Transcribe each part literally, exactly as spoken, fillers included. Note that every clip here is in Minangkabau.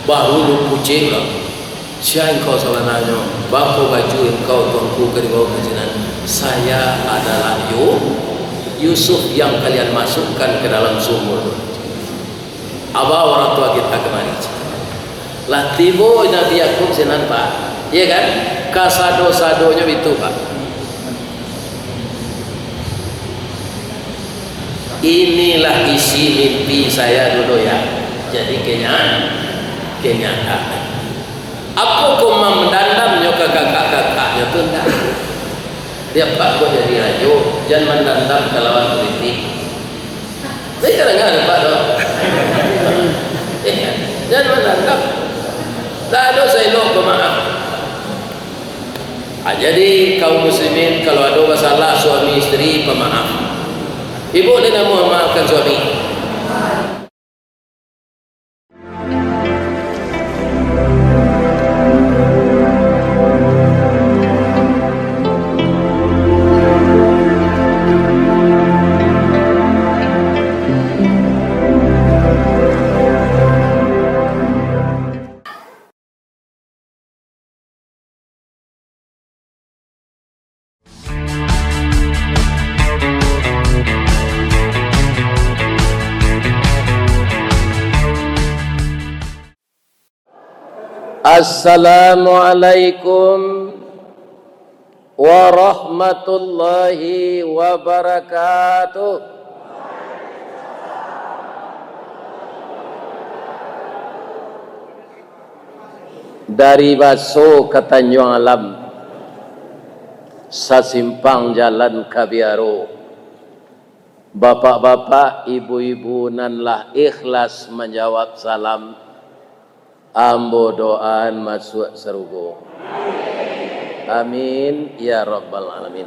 Baru lu pucik lah. Sia engkau sabananyo? Baa baju engkau, Tuanku, ka dibawa ka sinan? Saya adalah Yu-, Yusuf yang kalian masukkan ke dalam sumur tu. Aba urang tua kita kamari. Lah tibo Nabi Yakub sinan, Pak. Iya kan? Kasado-sadonyo itu, Pak. Inilah isi mimpi saya dulu, ya. Jadi kenya-, kenyataan. Apo ko mandandamnyo ka kakak-kakaknyo tu, ndak? Dia, Pak, kok jadi rajo, jan mandandam ka lawan politik. Saya tak dengar, Pak, tu. Jan mandandam. Tak ada saya elok pemaaf. Ah, jadi, kaum muslimin, kalau ado masalah suami isteri, pamaaf. Ibu, den amuah maafkan suami. Assalamualaikum warahmatullahi wabarakatuh. Dari Baso ka Tanjuang Alam, sasimpang jalan ka Biaro. Bapak-bapak, ibu-ibu nan lah ikhlas manjawab salam, ambo doaan masuak sarugo. Amin, ya rabbal alamin.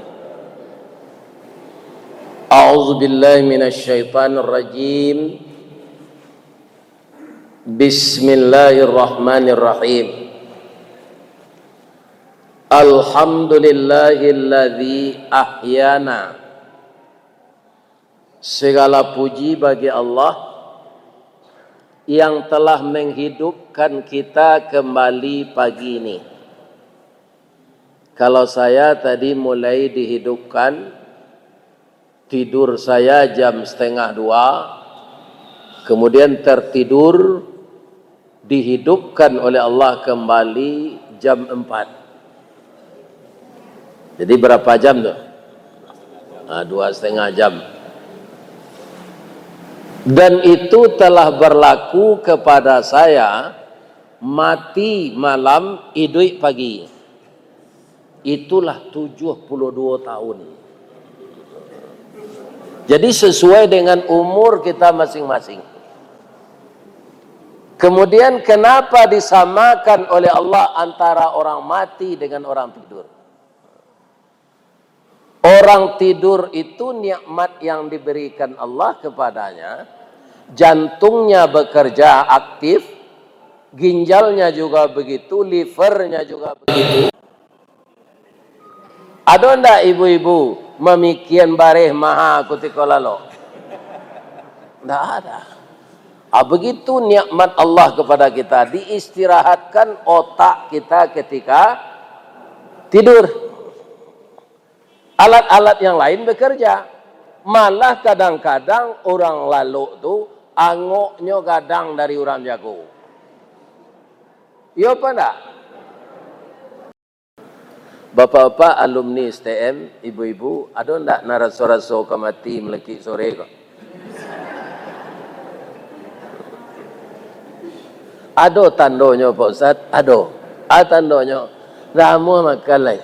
A'udzubillahi minasyaitonirrajim. Bismillahirrahmanirrahim. Alhamdulillahilladzi ahyana. Segala puji bagi Allah yang telah menghidupkan kita kembali pagi ini. Kalau saya tadi mulai dihidupkan, tidur saya jam setengah dua, kemudian tertidur, dihidupkan oleh Allah kembali jam empat. Jadi berapa jam tu? Ah, dua setengah jam. Dan itu telah berlaku kepada saya, mati malam, iduik pagi. Itulah tujuh puluh dua tahun. Jadi sesuai dengan umur kita masing-masing. Kemudian, kenapa disamakan oleh Allah antara orang mati dengan orang tidur? Orang tidur itu nikmat yang diberikan Allah kepadanya, jantungnya bekerja aktif, ginjalnya juga begitu, livernya juga begitu. Ado ndak ibu-ibu mamikian bareh maha kutiko lalok? Ndak ada. Ah, begitu nikmat Allah kepada kita, diistirahatkan otak kita ketika tidur. Alat-alat yang lain bekerja. Malah kadang-kadang urang lalok tu angoknyo gadang dari urang jago. Iyo apa ndak? Bapak-bapak alumni S T M, ibu-ibu, ado ndak nan raso-raso ka mati malekik sore ko? Ado tandonyo, Pak Ustaz? Ado. A tandonyo, ndak amuah makan lai.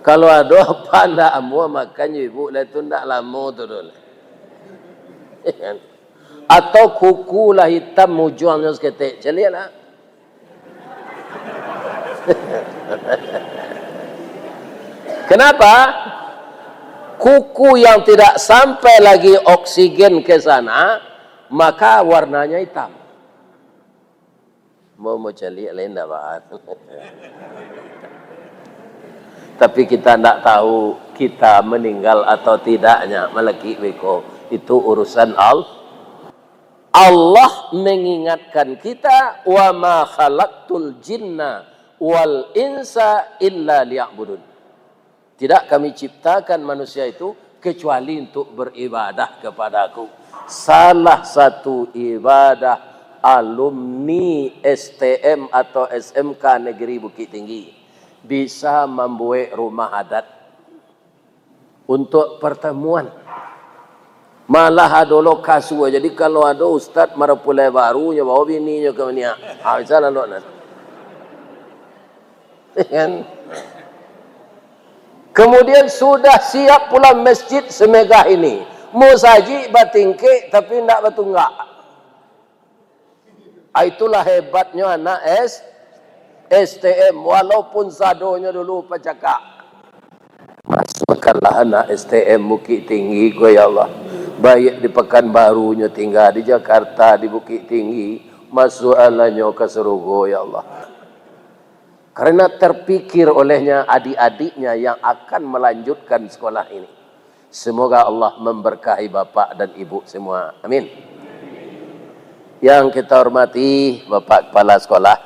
Kalau ado apak ndak amuah makan jo ibu lai, tu ndak lamo tu doh lai. Atau kuku lah itam, mujuangnyo saketek, caliaklah. Kenapa? Kuku yang tidak sampai lagi oksigen ke sana, maka warnanya hitam. Mau, mau caliak lain ndak, Pak? Tapi kita ndak tahu kita meninggal atau tidaknya, malekik beko. Itu urusan Allah. Allah mengingatkan kita, "Wa ma khalaqtul jinna wal insa illa liya'budun." Tidak Kami ciptakan manusia itu kecuali untuk beribadah kepada-Ku. Salah satu ibadah alumni S T M atau S M K Negeri Bukittinggi, bisa mambuek rumah adat untuk pertemuan. Malah ado lo kasua. Jadi, kalau ado ustaz marapulai baru, nyo bawa bininyo ka mania. Ha, bisa lalu nan. Kan? Kemudian, sudah siap pula masjid semegah ini. Musajik batingkek, tapi ndak batunggak. Ah, itulah hebatnyo anak S-, S T M, walaupun sadonyo dulu pacakak. Masukkanlah anak S T M Bukittinggi ko, ya Allah. Baik di Pekanbaru nyo tingga, di Jakarta, di Bukittinggi. Masuaklah nyo ka sarugo, ya Allah. Karena terpikir olehnya adik-adiknya yang akan melanjutkan sekolah ini. Semoga Allah memberkahi bapak dan ibu semua. Amin. Yang kita hormati Bapak Kepala Sekolah,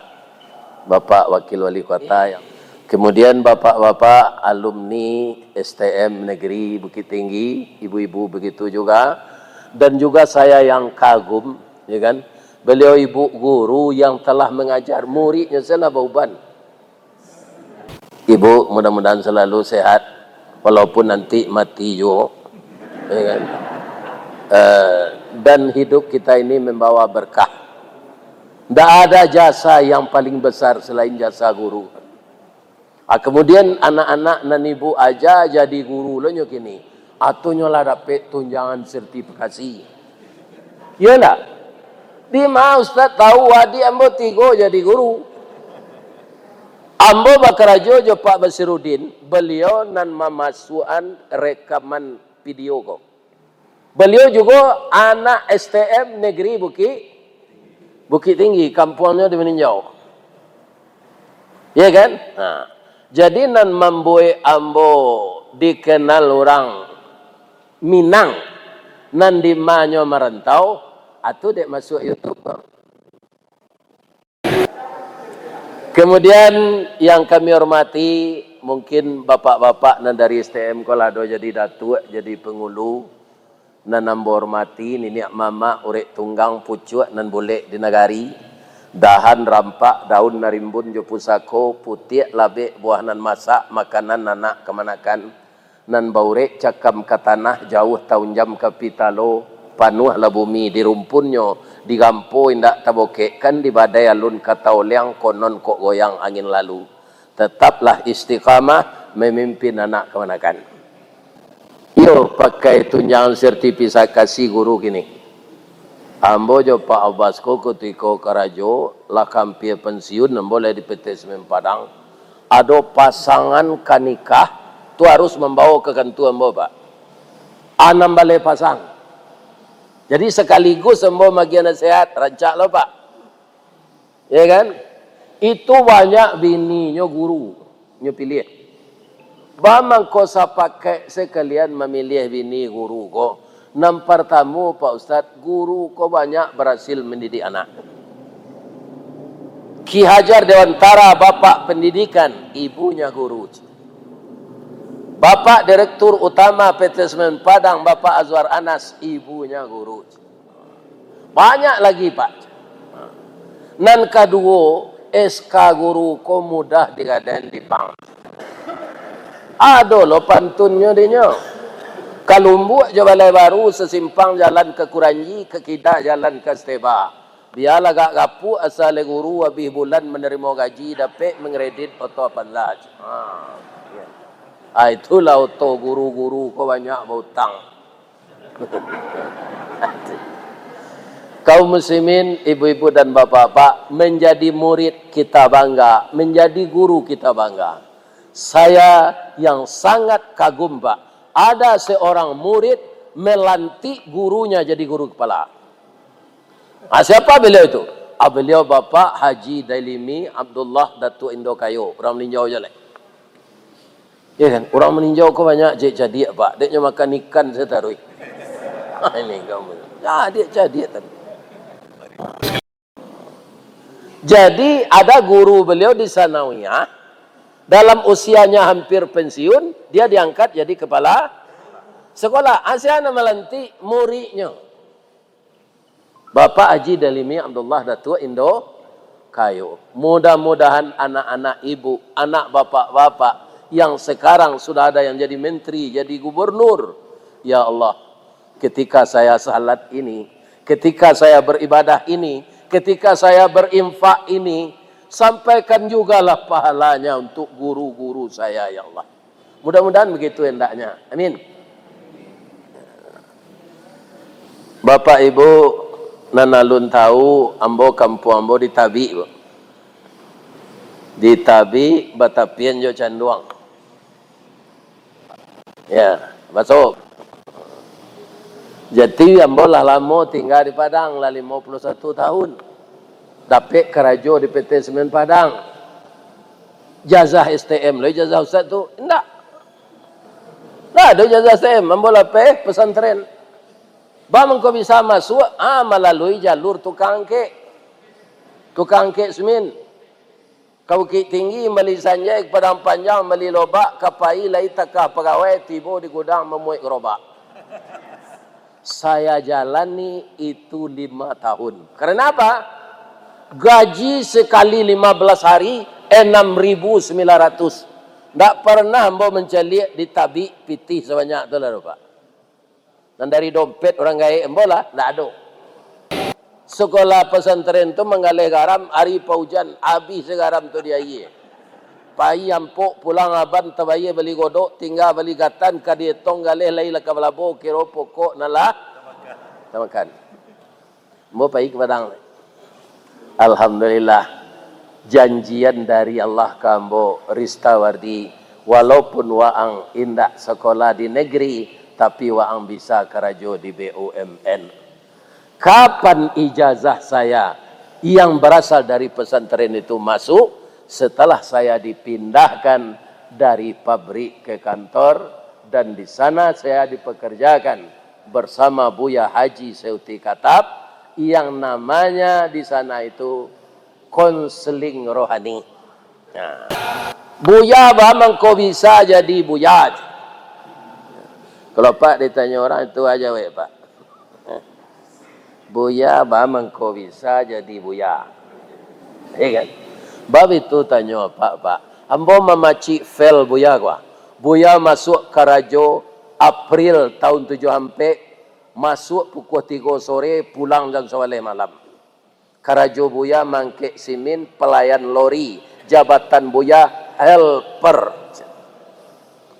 Bapak Wakil Wali Kota, yang, kemudian bapak-bapak alumni S T M Negeri Bukittinggi, ibu-ibu begitu juga, dan juga saya yang kagum, ya kan, beliau ibu guru yang telah mengajar muridnya salah bauban. Ibu, mudah-mudahan selalu sehat, walaupun nanti mati juo, ya kan? Eh, dan hidup kita ini membawa berkah. Ndak ada jasa yang paling besar selain jasa guru. Ah, kemudian anak-anak nan ibu aja jadi guru lo nyo kini, atau nyo lah dapek tunjangan sertifikasi. Iyo ndak? Di ma ustaz tahu, adik ambo tigo jadi guru. Ambo bakarajo jo Pak Basirudin, beliau nan mamasuakan rekaman video ko. Beliau jugo anak S T M Negeri Bukik, Bukittinggi, kampuangnyo di Maninjau. Ya kan? Nah, jadi nan mambuek ambo dikenal urang Minang, nan di ma nyo marantau, atu dek masuak YouTube ko. Kemudian, yang kami hormati, mungkin bapak-bapak nan dari S T M ko lah ado jadi datuak, jadi pangulu, nan ambo hormati, niniak mamak, urek tunggang, pucuak nan bulek di nagari, dahan rampak, daun nan rimbun jo pusako, putiak labek, buah nan masak, makanan anak kamanakan, nan baurek cakam ka tanah, jauah taunjam ka pitalo, panuahlah bumi di rumpunnyo, di gampo indak tabokekkan, di badai alun ka taoliang, konon kok goyang angin lalu. Tetaplah istiqamah mamimpin anak kamanakan. Iyo, pakai tunjangan sertifikasi guru kini. Ambo jo Pak Abbas ko kutiko karajo, lah kampia pensiun, ambo lah di P T Semen Padang. Ado pasangan ka nikah, tu harus mambawo ka kantua ambo, Pak. Anam baleh pasang. Jadi, sakaligus ambo maagiah nasihat, rancak lo, Pak. Ya kan? Itu banyak bininyo guru, nyo piliah. Ba mangko sapakaik sakalian mamiliah bini guru ko. Nan partamo, Pak Ustaz, guru ko banyak barasil mandidik anak. Ki Hajar Dewantara, bapak pendidikan, ibunya guru. Bapak Direktur Utama P T Semen Padang, Bapak Azwar Anas, ibunya guru. Banyak lagi, Pak. Nan kaduo, S K guru ko mudah digadaian di bank. Ado lo pantunnyo dinyo. Ka Lumbuak jo Balai Baru, sasimpang jalan ka Kuranji, ka kida jalan ka Steba. Bialah agak gapuak, asa lai guru abih bulan manarimo gaji, dapek mangkredit oto Avanza. Ha, ya. Ah, itulah oto guru-guru ko banyak bautang. Kaum muslimin, ibu-ibu dan bapak-bapak, menjadi murid kita bangga, menjadi guru kita bangga. Saya yang sangat kagum, Pak, ada seorang murid melantik gurunya jadi guru kepala. Ah, siapa beliau itu? Ah, beliau Bapak Haji Dailimi Abdullah Datuk Indo Kayo, urang Maninjau Jalai. Ya kan? Urang Maninjau ko banyak cadiak-cadiak, Pak. Dek nyo makan ikan sataruih. Ah, ini kamu. Cadiak-cadiak tadi. Jadi, ada guru beliau di Sanawiyah, dalam usianya hampir pensiun, dia diangkat jadi kepala sekolah. Asia na malantik muridnyo. Bapak Haji Dalimi Abdullah Datuk Indo Kayo. Mudah-mudahan anak-anak ibu, anak bapak-bapak yang sekarang sudah ada yang jadi menteri, jadi gubernur. Ya Allah, ketika saya salat ini, ketika saya beribadah ini, ketika saya berinfak ini, sampaikan jugalah pahalanya untuk guru-guru saya, ya Allah. Mudah-mudahan begitu hendaknya. Amin. Bapak Ibu, nan alun tahu, ambo, kampuang ambo di Tabik, Bu. Di Tabik, batapian jo Canduang. Ya, masuk. Jadi, ambo lah lamo tingga di Padang, lah limo puluah satu tahun. Dapek karajo di P T Semen Padang. Ijazah S T M lo, ijazah ustaz tu? Indak. Ndak ado ijazah S T M, ambo lapeh pesantren. Ba mangko bisa masuak, ah, malalui jalur tukang angkek. Tukang angkek semen. Ka Bukik Tinggi, mali sanjai, ka Padang Panjang, mali lobak, ka pai lai takah pagawai, tibo di gudang mamuek garobak. Saya jalani itu lima tahun. Karena apa? Gaji sekali lima belas hari, enam ribu sembilan ratus. Ndak pernah ambo mancaliak di Tabik pitih sabanyak tu lah, Pak. Nan dari dompet urang gaek ambo lah, ndak ado. Sekolah pesantren tu manggaleh garam, ari paujan, abih se garam tu di aia. Pai ampok, pulang aban, tabayia bali godok, tingga bali gatan, ka dietong galeh lai lah ka balabo, kiro pokok nan lah tamakan. Ambo pai ka Padang. Alhamdulillah, janjian dari Allah ka ambo, Ristawardi, walaupun waang indak sekolah di negeri, tapi waang bisa karajo di B U M N. Kapan ijazah saya yang berasal dari pesantren itu masuk? Setelah saya dipindahkan dari pabrik ke kantor, dan di sana saya dipekerjakan bersama Buya Haji Seuti Katab yang namanya di sana itu konseling rohani. Nah, Buya ba mangko bisa jadi Buya. Kalau Pak ditanyo urang, itu aja weh, Pak. Buya ba mangko bisa jadi Buya. Iya kan? Bab itu tanyo Apak, Pak. Ambo mamacik file Buya ko. Buya masuak karajo April tahun tujuah ampek, masuak pukua tigo sore, pulang jam sabaleh malam. Karajo Buya mangkek simin, pelayan lori, jabatan Buya helper.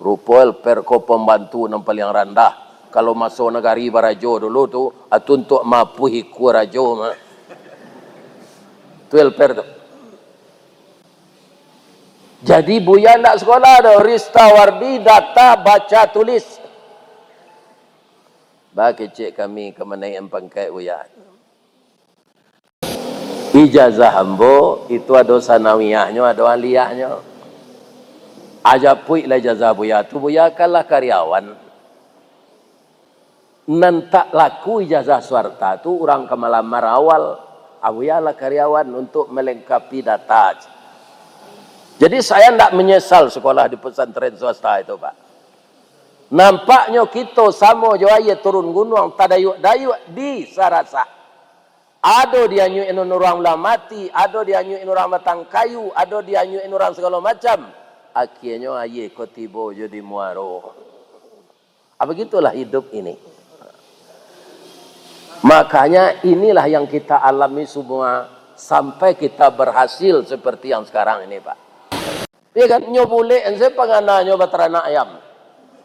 Rupo helper ko pambantu nan paliang randah. Kalau maso nagari barajo dulu tu, atu untuak mapuih ikua rajo mah. Tu helper tu. Jadi Buya ndak sekolah doh, Ristawardi data baca tulis. Ba kecek kami ka manaikan pangkaik Buya. Ijazah ambo itu ado sanawiyahnyo, ado aliyahnyo. Ajapuik lah ijazah Buya tu, Buya kan lah karyawan. Nan tak laku ijazah swasta tu urang ka malamar awal. Ah, Buya lah karyawan untuk melengkapi data. Jadi saya ndak menyesal sekolah di pesantren swasta itu, Pak. Nampaknyo kito samo jo aia turun gunuang, tadayuak-dayuak di sarasak. Ado dianyuik urang ulang mati, ado dianyuik urang batang kayu, ado dianyuik urang sagalo macam. Akienyo aia ko tibo jo di muaro. Ah, begitulah hidup ini. Makanya inilah yang kita alami semua sampai kita berhasil seperti yang sekarang ini, Pak. Iya kan? Nyo bulek, ente pangananyo bataranak ayam.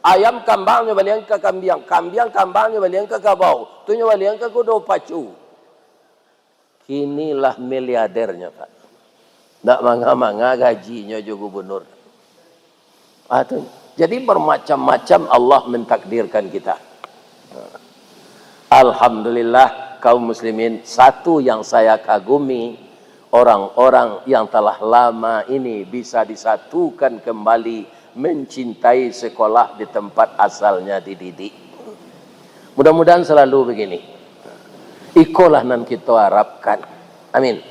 Ayam kambangnyo balian ka kambiang, kambiang kambangnyo balian ka kabau, tu nyo balian ka kudo pacu. Kini lah miliadernyo, Pak. Ndak manga-manga gajinyo jo gubernur. Ah, tu. Jadi bermacam-macam Allah mentakdirkan kita. Alhamdulillah, kaum muslimin, satu yang saya kagumi, orang-orang yang telah lama ini bisa disatukan kembali mencintai sekolah di tempat asalnya dididik. Mudah-mudahan selalu begini. Ikolah nan kito arapkan. Amin.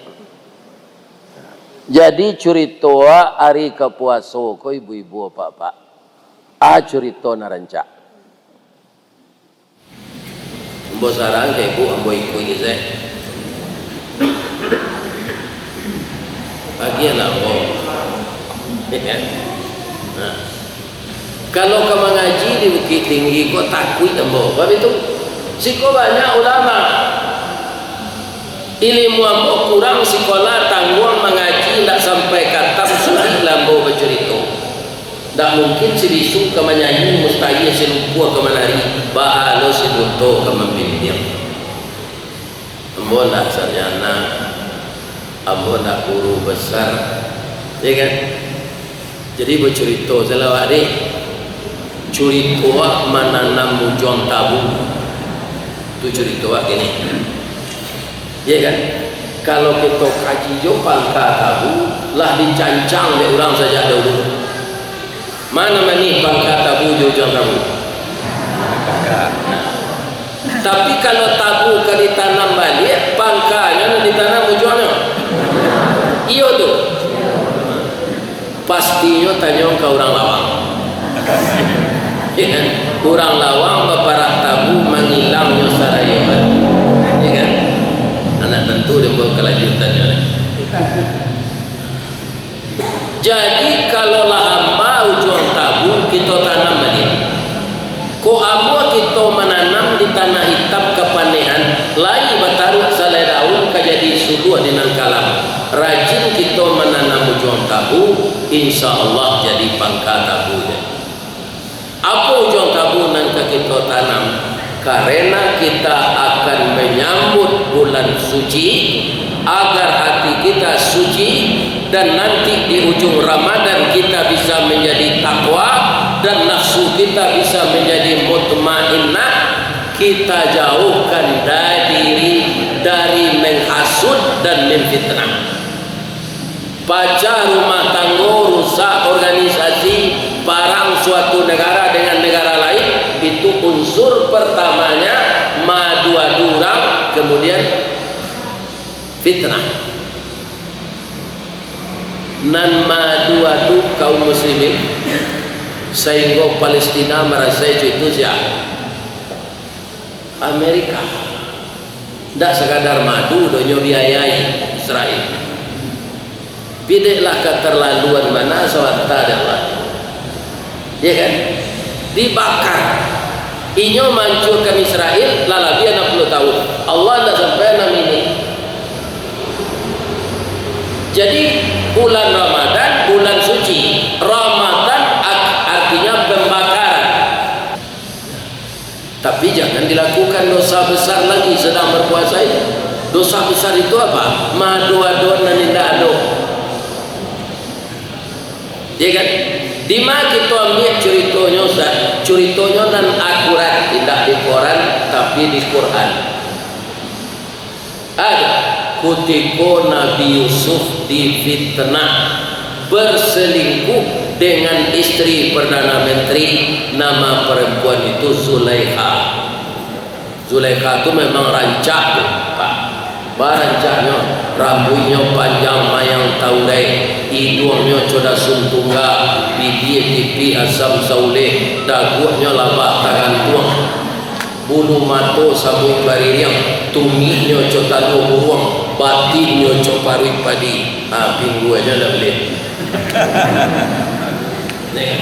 Jadi, curito ari ka puaso ko, ibu-ibu, apak-apak. A curito nan rancak. Ambo sarang ka ibu, ambo ikuik sajo. Agiah lah ambo. Nah. Kalau ka mangaji di Bukittinggi ko, takuik ambo. Sabab itu, siko banyak ulama. Ilimu ambo kurang, sikolah tangguang, mangaji indak sampai katam, sulik lah ambo bacurito. Ndak mungkin si bisu ka manyanyi, mustahil si lumpuah ka manari, baa lo si buto ka mambintiang. Ambo ndak sarjana, ambo ndak guru besar, ya kan? Jadi bacurito sajo lah awak deh. Curito awak mananam ujuang tabu. Tu curito awak kini. Ya kan? Kalau kito kaji jo pangka tabu, lah dicancang dek urang sajak daulu. Ma nan manih pangka tabu jo ujuang tabu? Tapi kalau tabu ka ditanam baliak, pangkanyo nan ditanam ujuangnyo. Iyo tu. Pastinyo tanyo ka urang lawang. Ya kan? Urang lawang baparak tabu, mangilangnyo sarayo. Ya kan? Anak tantu dek ambo kalanjuikannyo. Jadi, kalau lah amba ujuang tabu, kito tanam baliak. Kok ambo kito mananam di tanah itam kapanehan, lai bataruak salai daun ka jadi suluah di nan kalam. Rajin kito mananam ujuang tabu, insya Allah jadi pangka tabu. Apo ujuang tabu nan ka kito tanam? Karena kita akan menyambut bulan suci, agar hati kita suci, dan nanti di ujung Ramadan kita bisa menjadi takwa, dan nafsu kita bisa menjadi mutmainnah, kita jauhkan da-, diri dari menghasut dan memfitnah. Pacah rumah tanggo, rusak organisasi, parang suatu negara dengan negara lain, itu unsur pertamanya madu-adu urang, kemudian fitnah. Nan madu-adu kaum muslimin, sahinggo Palestina marasai itu sia? Amerika. Ndak sakadar madu doh nyo biayai Israel. Pideklah katerlaluan mana sawanta dek Allah. Ya kan? Dibakar. Inyo mancuakan Israel lah labiah anam puluah tahun. Allah ndak sampai anam ini. Jadi, bulan Ramadan, bulan suci. Ramadan ak-, artinya pembakaran. Tapi jangan dilakukan dosa besar lagi sedang berpuasa ini. Dosa besar itu apa? Mado-adon nan indak ado. Ya kan? Di ma kito ambiak curitonyo, Ustaz? Curitonyo nan akurat, indak di koran, tapi di Quran. Ada, kutiko Nabi Yusuf difitnah, berselingkuh dengan istri Perdana Menteri, nama perempuan itu Zulaikha. Zulaikha tu memang rancak tu, Pak. Barancaknyo, rambuiknyo panjang mayang taurai, iduangnyo co dasun tungga, bibia tipih asam sauleh, daguaknyo labah tagantuang. Bulu mato sabuik baririang, tumihnyo co taluah buruang, batinnyo co paruik padi. Ha, pingguanyo lah buliah. Nih.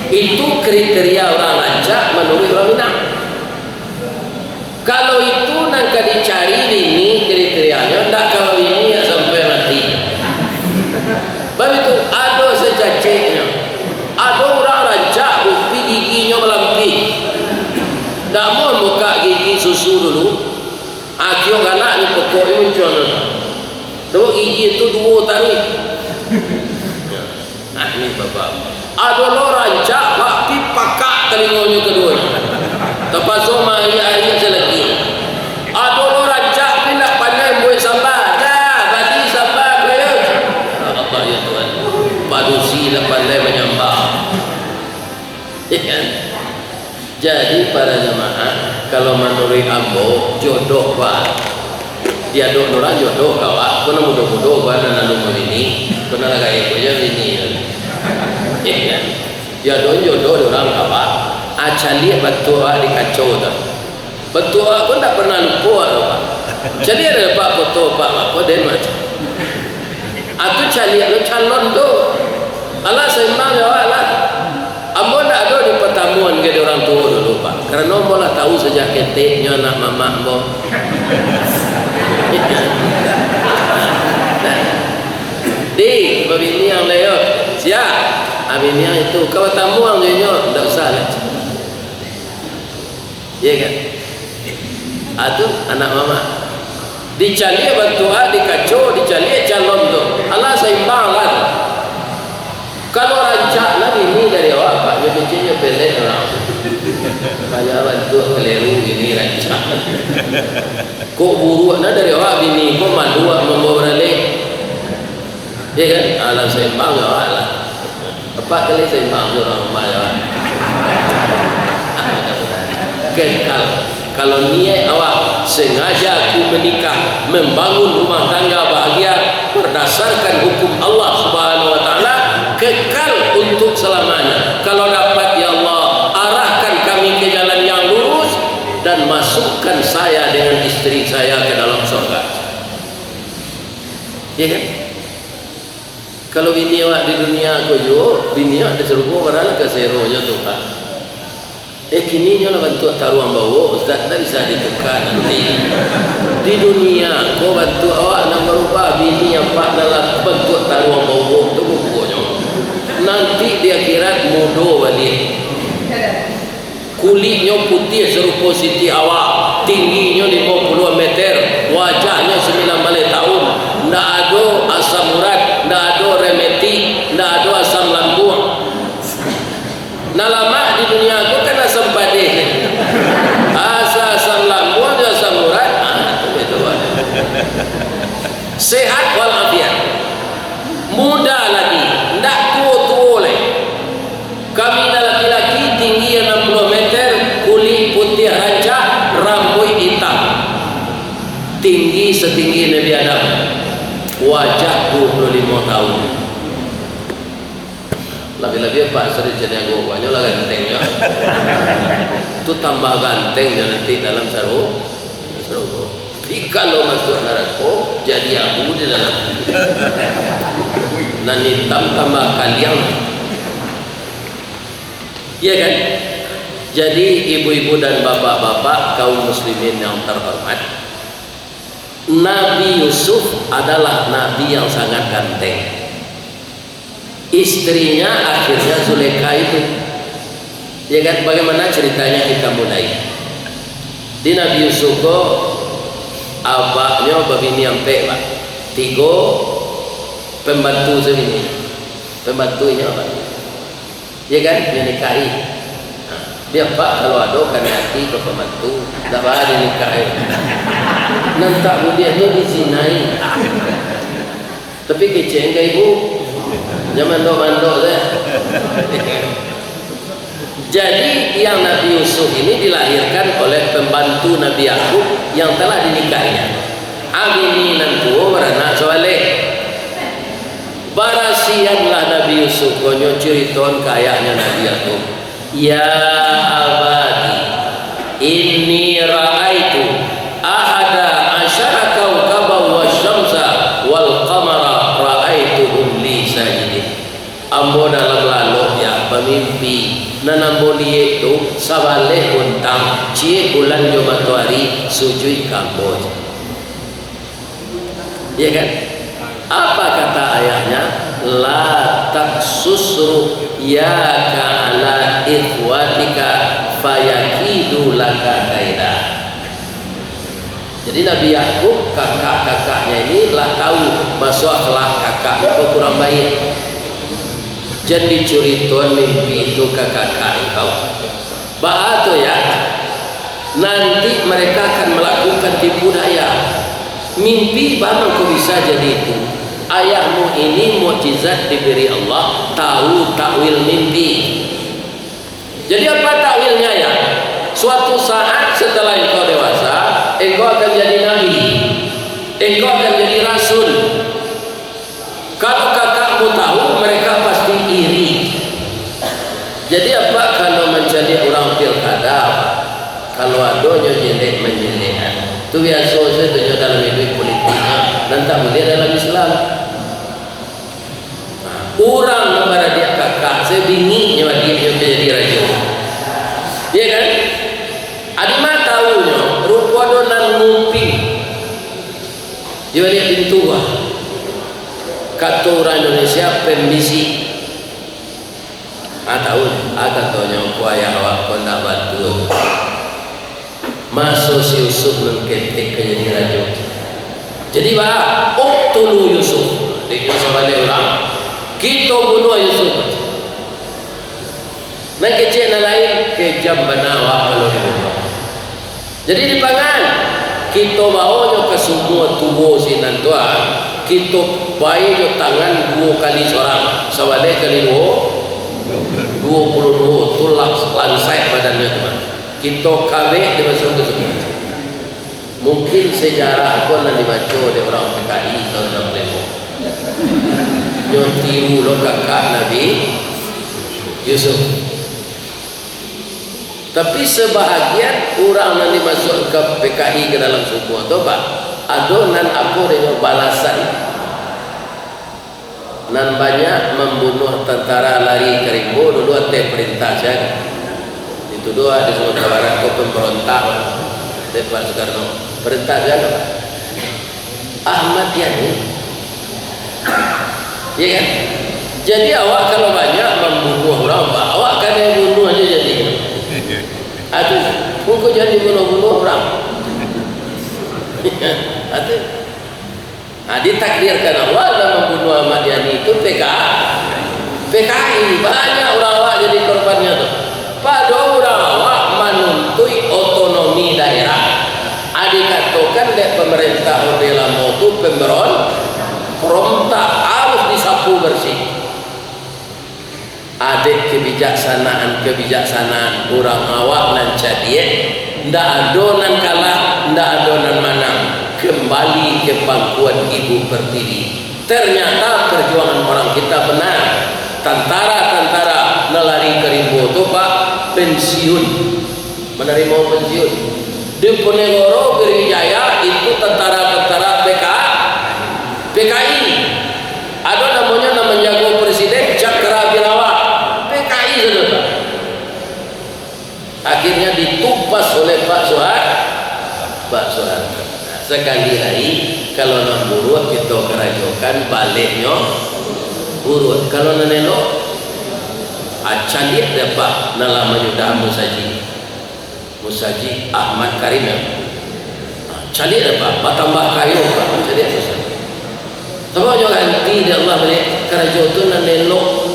Itu kriteria urang rancak manuruik urang Minang. Kalau itu nan ka dicari bini kriterianyo, ndak ka babini sampai mati. Babitu, ado sacaceknyo. Ado urang rancak, tapi giginyo malampih. Ndak mau bukak gigi susu dulu. Akhia galak ni pokok ni muncul. Dok gigi tu duo taruih. Nah, ni bapak. Ado lo rancak, tapi pakak talingonyo kaduo. Tapaso maia-aia salaki. Ado lo rancak, tapi ndak pandai buek samba. Dah, bali samba, kuyo. Allah, ya Tuhan. Padusi ndak pandai manyamba. Ya kan? Jadi, para jamaah, kalau Manuruik ambo, jodoh, Pak. Di adok urang jodoh ka awak, ko nan mudo-mudo, ko nan alun babini, ko nan lah gaek ko jo bini. Di adok jodoh di urang ka awak, ah, caliak bantuak awak di kaco tu. Bantuak awak ko ndak pernah lupo awak tu, Pak. Caliak dek Pak foto, Pak, apo den macam. Atu caliak lo calon tu. Alah, saimbang jo awak lah. Ambo ndak ado dipatamuan ka dek urang tuo dulu, Pak. Karano ambo lah tahu sajak keteknyo anak mamak ambo. Di, babini ang lai yo. Siap. Abini ang itu, ka batamu ang jo inyo, ndak usah lah. Iya kan? Ah, tu anak mamak. Dicaliak bantuak di kaco, dicaliak calon tu. Alah, saimbang lah. Kalau rancak lah bini dari awak, Pak, nyo keceknyo pelet urang. Payah bantuak keliru bini rancak. Kok buruak nah dari awak bini, kok malu awak mambawa baralek. Iya kan? Alah, saimbang jo awak lah. Apak kali saimbang jo urang rumah jo awak. Kekal. Kalau niat awak sengaja aku menikah, membangun rumah tangga bahagia berdasarkan hukum Allah Subhanahu wa Ta'ala, kekal untuk selamanya. Kalau dapat, ya Allah, arahkan kami ke jalan yang lurus dan masukkan saya dengan isteri saya ke dalam surga. Ya kan? Kalau bini awak di dunia ko juo, bini awak di sarugo, barangkali ka seronyo tu, Pak. Eh, kini nyo lah bantuak taruang bawok, Ustaz, ndak bisa dituka nanti. Di dunia ko bantuak awak nan barubah, bini apak nan lah bantuak taruang bawok tu ruponyo. Nanti di akhirat mudo baliak. Kuliknyo putiah sarupo Siti Hawa, tingginyo limo puluah meter, wajahnyo sambilan baleh taun, ndak ado asam urat, ndak ado rematik, ndak ado asam lambung. Nan lamak di dunia ko kan asam padeh. Asa asam lambung jo asam urat, ah, tu beda. Sehat walafiat. Muda lagi, ndak tuo-tuo lai. Kami nan laki-laki tinggi anam puluah meter, kulik putiah rancak, rambuik itam. Tinggi satinggi Nabi Adam. Wajah duo puluah limo taun. Labiah-labiah Pak Sri Caniago, banyak lah ganteng ya. Tu tambah ganteng jo nanti dalam saru-, sarugo. Tapi kalau masuak narako, jadi abu di dalam. Nan itam tambah kaliang. Iya kan? Jadi, ibu-ibu dan bapak-bapak, kaum muslimin yang terhormat, Nabi Yusuf adalah nabi yang sangat ganteng. Istrinya akhirnya Zulekha itu. Ya kan? Bagaimana ceritanya kita mulai? Di Nabi Yusuf ko, abaknyo babini ampek, Pak. Tigo pembantu sabini. Pembantu inyo, Pak. Ya kan? Dia nikahi. Nah, biar, Pak, kalau ado kanai ati ka pembantu, ndak baa dinikahi. Nan tak buliah tu dizinai. Tapi kecek ka ibu, jan mandok-mandok sajo. Jadi, yang Nabi Yusuf ini dilahirkan oleh pembantu Nabi Yakub yang telah dinikahinya. Abini nan tuo baranak sabaleh. Barasianlah Nabi Yusuf, konyo curiton ka ayahnyo Nabi Yakub. Ya abati, inni ra'aitu ahada asyara kaukaban wasyamsa wal qamara ra'aituhum li sajidin. Ambo dalam lalok ya bamimpi, nan ambo liek tu sabaleh buntang, ciek bulan jo matoari sujuik ka ambo. Iya kan? Apa kata ayahnya? La taksus ru'yaka ala ikhwatika fayakidu laka kaida. Jadi Nabi Yakub, kakak-kakaknya ini lah tahu bahwa akhlak kakak itu kurang baik. Jan dicuriton mimpi itu ka kakak engkau. Baa tu ya, nanti mereka akan melakukan tipu daya. Mimpi baa mangko bisa jadi itu. Ayahmu ini mukjizat diberi Allah, tahu takwil mimpi. Jadi apa takwilnya ya? Suatu saat setelah akan jadi nabi, engkau akan jadi rasul. Kalau kakakmu tahu, mereka pasti iri. Jadi, apa kalau mancaliak urang pilkada, kalau adonyo jelek manjelekan? Tu biaso sajo tu nyo dalam iduik politik, nan tak buliah dalam Islam. Urang nan baradiak kakak, sabingik nyo adiaknyo ka jadi rajo. Iya kan? Adi ma tahunyo, rupo ado nan nguping di baliak pintu, ah. Kato urang Indonesia, pambisik. Ah, tahu, ah, katonyo, ko ayah awak ko ndak batua. Maso si Yusuf nan ketek ka jadi rajo. Jadi, ba, "Uqtulu Yusuf." Dek nyo sabaleh urang, "Kito bunuah Yusuf." Nan kecek nan lain, kejam bana awak kalau dibunuah. Jadi, dipangan, kito baonyo ka sumua tuo sinan tu, ah. Kito pai jo tangan duo kali sorang, sabaleh kali duo, duo puluah duo, tu lah lansaik badannyo tu, ah. Kito kabek di basuo tu. Mungkin sejarah ko nan dibaco dek urang P K I tahun anam puluah limo. Nyo tiru lo kakak Nabi Yusuf. Tapi sabahagian urang nan dimasuak ka P K I ka dalam sumua tu, Pak, ado nan apo dek nyo balasan. Nan banyak mambunuah tantara lari ka rimbo dulu ateh parintah siaga. Dituduah di Sumatera Barat ko pambarontak, dek Pak Soekarno. Parintah siaga, Pak? Ahmad Yani. Iya kan? Jadi awak kalau banyak mambunuah urang, Pak, awak kanai bunuah aja jadi. Atuh, mungkin jadi bunuah-bunuah urang. Atuh. Nah, ditakdirkan Allah lah mambunuh Ahmad Yani itu P K, P K I. Banyak urang awak jadi korbannyo tu. Pado urang awak manuntuik otonomi daerah. Ah, dikatokan dek pamarintah Orde Lamo tu pemberon-, pemberontak, harus disapu bersih. Adek kebijaksanaan-kebijaksanaan urang awak nan cadiak, ndak ado nan kalah, ndak ado nan manang, kembali ke pangkuan Ibu Pertiwi. Ternyata perjuangan orang kita benar. Tantara-tantara nan lari ka rimbo tu, Pak, pensiun. Manarimo pensiun. Diponegoro Gerijaya itu tantara-tantara P K, P K I. Ado namonyo nan manjago presiden Cakrawirawa, P K I sajo tu. Akhirnya ditumpas oleh Pak Soehar-, Pak Soeharto. Sekali lai, kalau nan buruak kito karajokan, baleknyo buruak. Kalau nan elok, ah, caliak dek Pak nan lah manyudah musajik. Musajik Ahmad Karim, ya. Nah, caliak dek Pak, batambah kayo, Pak. Caliak susah. Sabab nyo ganti dek Allah baliak karajo tu nan elok.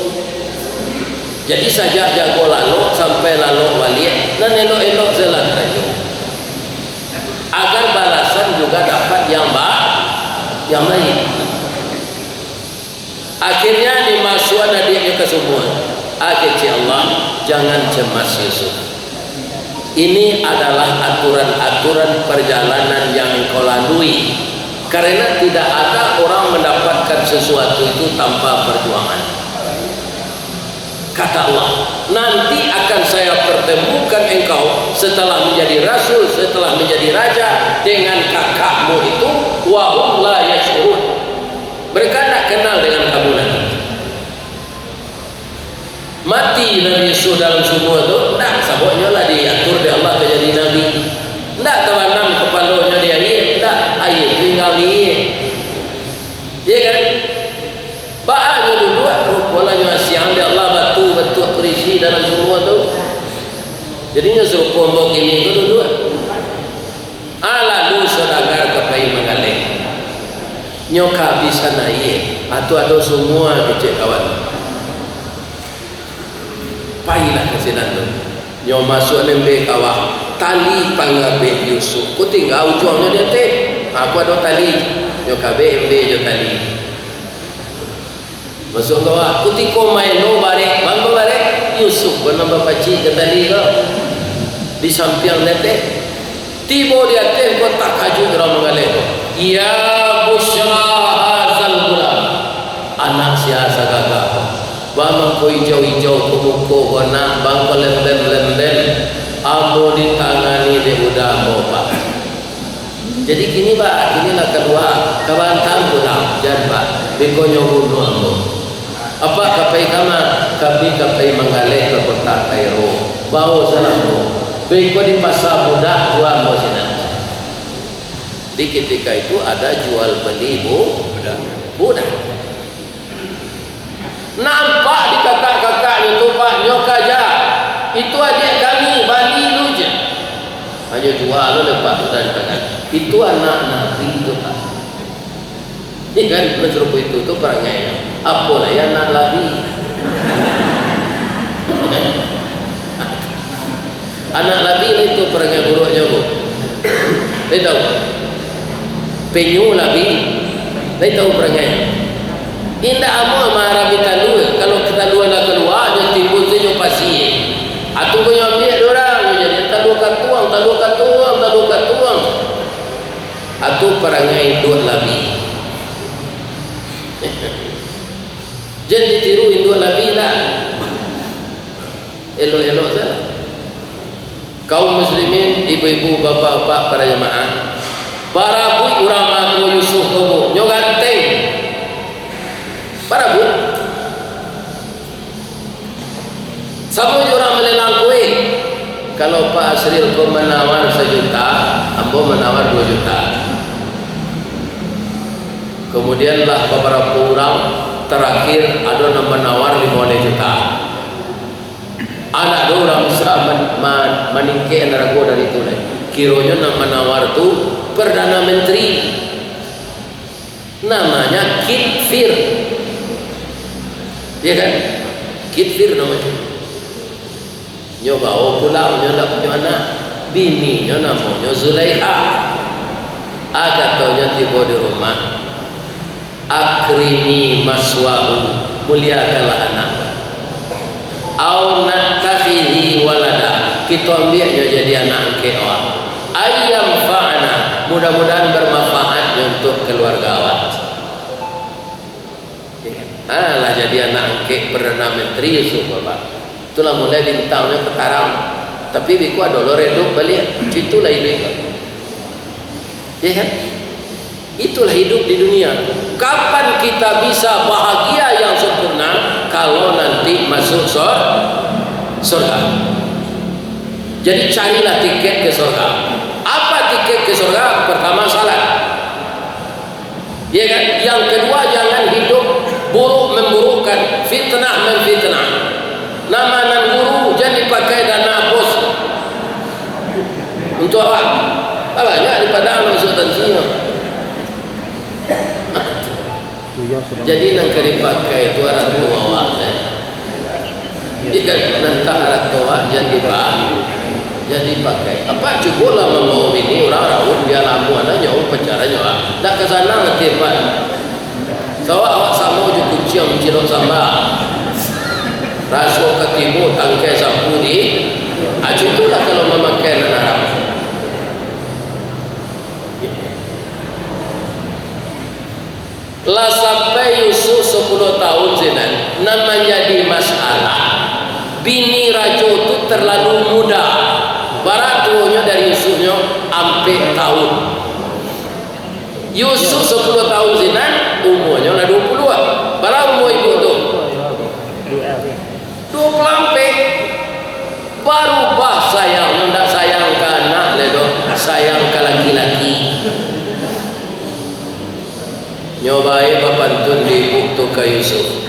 Jadi, sajak jago lalok sampai lalok baliak, nan elok-elok se lah karajo. Agar balasan juga dapat yang ba-, yang baik. Akhirnya dimasuakan adiaknyo ka sumua. Ah, kecek Allah, jangan cemas, Yusuf. Ini adalah aturan-aturan perjalanan yang engkau lalui. Karena tidak ada orang mendapatkan sesuatu itu tanpa perjuangan. Kata Allah, "Nanti akan saya pertemukan engkau setelah menjadi rasul, setelah menjadi raja, dengan kakakmu itu, wa hum la yash'urun." Mereka tak kenal dengan kamu lagi. Mati Nabi Yusuf dalam sumua tu, ndak, sababnyo lah diatur dek Allah ka jadi nabi. Ndak tabanam kapalonyo di aia, ndak, aia tu tinggal di aia. Iya kan? Baa nyo duduak, rupo lah nyo asiang dek Allah batu, batu kurisi dalam sumua tu. Jadi nyo sarupo ambo kini ko duduak. Ah, lalu saudagar ka pai manggaleh. Nyo kahabisan aia, ah, tu ado sumua, kecek kawan. Pailah ka sinan tu. Nyo masuak embe ka kawah, tali pangabek Yusuf ko tingga ujuangnyo di ateh. Ah, ko ado tali. Nyo kabek embe jo tali. Masuak ka kawah. Kutiko maelo barek, bangko barek, Yusuf ko nan bapacik ka tali ko. Di sampiang di ateh. Tibo di ateh ko, takajuik urang manggaleh ko. "Ya busyra hadzal ghulam." Anak sia sagagah ko. Ba mangko ijau-ijau ko muko ko nak, ba mangko lembem-lembem. Ambo ditangani dek uda ambo, Pak. Jadi kini, Pak, kini lah kalua, ka bantang pulang, jan, Pak, beko nyo bunuah ambo. Apak ka pai kama? Kami ka pai manggaleh ka kota Kairo. Bao salah ambo. Beko di pasa budak jua ambo sinan. Di ketika itu ada jual beli bu-, budak. Nampak di kakak-kakaknyo tu, Pak, nyo kaja. Itu adiak kami, bali lu je. Hanyo jua lo dek Pak tu dari tangan. Itu anak Nabi tu, Pak. Iya kan, macam itu tu perangai. Apo lai anak Nabi. Anak labi lah itu parangai buruaknyo ko. Lai tahu? Penyu labi, lai tahu parangai? Indak amuah maarabi talua. Kalau talua lah kalua, nyo timbun tu nyo pasie. Atu ko nyo ambiak dek urang, nyo jadi talua katuang, talua katuang, talua katuang. Atu parangai induak labi. Jan ditiru induak labi lah. Elok-elok sajo. Kaum muslimin, ibu-ibu, bapak-bapak, para jamaah, barabuik urang mako Yusuf ko, Bu. Nyo ganteng. Barabuik. Samo jo urang malelang kuih. Kalau Pak Asril ko manawar sajuta, ambo manawar duo juta. Kemudian lah babarapo urang, tarakhir ado nan manawar limo baleh juta. Anak do urang bisa man-, man-, maningkek harago dari itu lai. Kironyo nan manawar tu Perdana Menteri. Namanya Kitfir. Iya kan? Kitfir namanya. Nyo bao pulang, nyo ndak punyo anak. Bininyo namonyo Zulaikha. Ah, katonyo tibo di rumah. Akrimi maswahu, muliakanlah anak. Au nattakhidhi walada, kito ambiaknyo jadi anak angkek awak. Ay yanfa'ana, mudah-mudahan bermanfaat nyo untuk keluarga awak. Ah, lah jadi anak angkek Perdana Menteri Yusuf, Bapak. Itulah mulai bintangnyo kataram. Tapi beko ado lo redup baliak. Itulah iduik. Ya kan? Itulah hidup di dunia. Kapan kita bisa bahagia yang sempurna? Kalau nanti masuk sor-, surga. Jadi, carilah tiket ke surga. Apa tiket ke surga? Pertama, salat. Ya kan? Yang kedua, jangan hidup buruk memburukkan, fitnah memfitnah. Nama nan guru, jan dipakai dana bos. Untuk awak, banyak di Padang masuk tansi. Jadi nan ka dipakai tu arato awak, eh. Jadi kan nan ka arato awak jan dipa-, jan dipakai. Apa cubolah mambaok bini urang raun, bia lamo nyo, pacaran nyo, ah. Ndak ka sanang ati, Pak. Sawak awak samo jo kuciang mancilok samba. Raso ka tibo tangkai sapu di, ah, cubolah kalau mamakai nan haram. Lah sampai Yusuf sapuluah tahun sinan, nan manjadi masalah, bini rajo tu terlalu muda. Bara tuonyo dari Yusufnyo? Ampek tahun. Yusuf sapuluah tahun sinan, umuanyo lah duo puluah. Bara umua ibu tu? Duo puluah ampek. Barubah sayangnyo, ndak sayang ka anak lai doh, sayang ka laki-laki. Nyo bae bapantun di ibu tu ka Yusuf.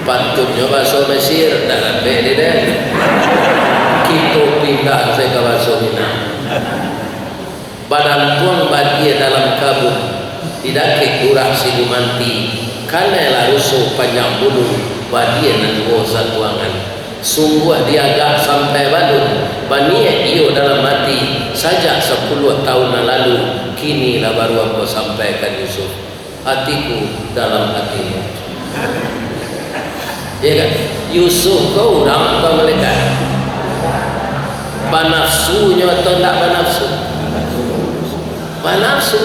Pantunnyo bahaso Mesir, ndak dapek di den. Kito pindah sajo ka bahaso Minang. Badantuang badia dalam kabun, di dakek urah si gumanti, kanai lah ruso panjang bulu, badia nan tuo satuangan. Sungguah diagak sampai balun, baniaik iyo dalam ati, sajak sapuluah tahun nan lalu, kini lah baru ambo sampaikan Yusuf. Atiku dalam atimu. Ya kan? Yusuf ko urang atau malaikat? Banafsunyo atau ndak banafsu? Banafsu.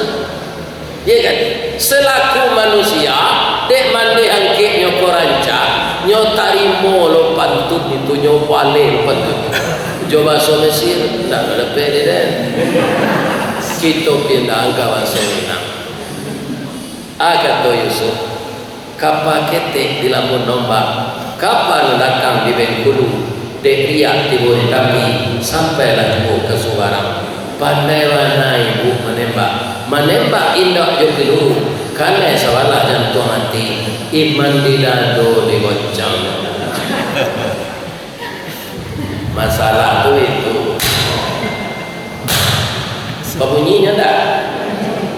Ya kan? Selaku manusia, dek mandeh angkeknyo ko rancak, nyo tarimo lo pantun itu, nyo baleh lo pantun. Jo bahaso Mesir, ndak lo dapek dek den. Kito pindah ka bahaso Minang. Ah, kato Yusuf, "Kapa ketek di Labuan Ombak, kapa nan datang di Bengkulu, dek riak tibo di tapi, sampailah juo ka Subarang. Pandai bana ibu manembak, manembak indak jo piluru, kanai sabalah jantuang ati, iman di dado digoncang." Masalah tu itu. Babunyinyo ndak?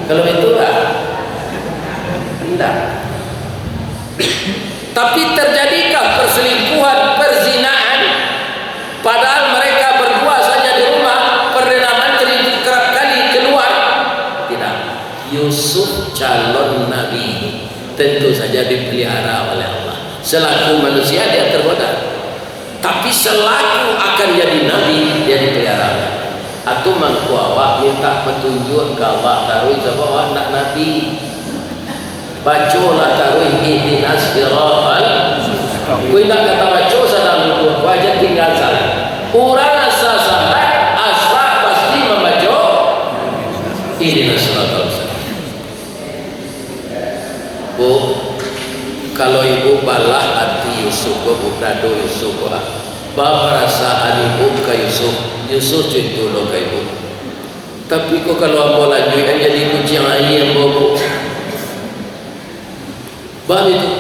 Kalau itu lah. Ndak. Tapi terjadikah perselingkuhan, perzinaan, padahal mereka berdua saja di rumah, Perdana Menteri itu kerap kali keluar? Tidak. Yusuf calon nabi, tentu saja dipelihara oleh Allah. Selaku manusia, dia tergoda. Tapi selaku akan jadi nabi, dia dipelihara. Atau mangko awak minta petunjuk ka Allah taruih, sabab awak ndak nabi. Bacolah taruih, "Ihdinas siratal." Kau indak ka tabaco sadang duduak, kau aja tinggal salah. Urang asa salah, asa pasti mambaco, "Ihdinas siratal mustaqim." Bu, kalau ibu balah ati Yusuf ko, Bu, dado Yusuf ko, ah, baparasaan ibu ka Yusuf, Yusuf cuito lo ka ibu. Tapi ko kalau ambo lanjuikan jadi kuciang aia ambo, Bu. Baitu,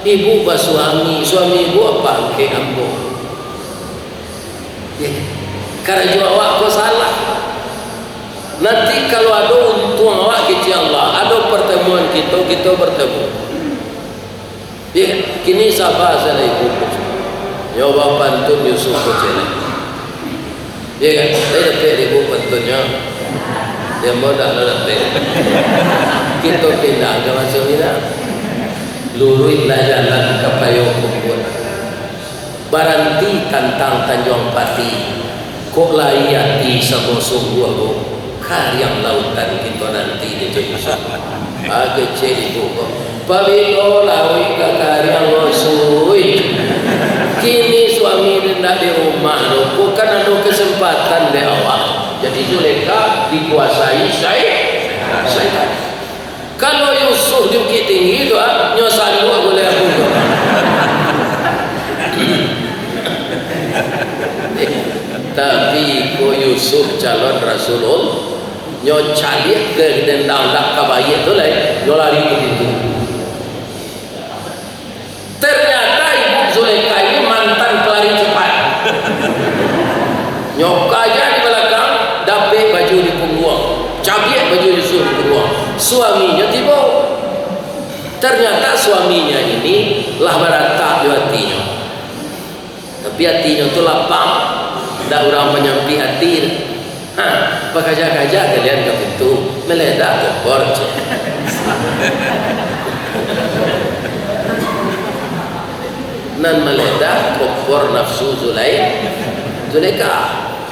ibu basuami, suami ibu apa angkek ambo? Ya, karajo awak ko salah. Nanti kalau ado untuang awak kecek Allah, ado pertemuan kito, kito bertemu. Ya, kini saba salah ibu. Nyo bapantun Yusuf ko cek lai. Ya kan? Tapi dapek ibu pantunnyo. Dia mau dak lo dapek. Kito pindah ka masuk Minang. Luruihlah jalan ka Payo Kumbun. Baranti tantang Tanjuang Pati, kok lai ati samo sungguah ko, kariang lautan kito nanti di Jogja. Ah, kecek ibu ko. Pabilo lauik ka kariang Yusuf? Kini suami den ndak di rumah doh, bukan ado kesempatan dek awak. Jadi Zulekha dikuasai syai-, syaitan. Kalau Yusuf di Bukittinggi tu, ah, nyo saluak buliah aku tu. Tapi ko Yusuf calon Rasulullah, nyo caliak ka dendang dak ka baiak tu lai, nyo lari ka pintu. Ternyata ibu Zulekha ini mantan pelari cepat. Nyo kaja di balakang, dapek baju di pungguang, cabiak baju Yusuf di pungguang. Suaminyo tibo. Ternyata suaminyo ini lah baratak jo atinyo. Tapi atinyo tu lapang, ndak urang panyampik ati. Ha, bakaja-kaja galian ka pintu, maledak kompor, cek. Nan maledak kompor nafsu Zulai-, Zulaikha,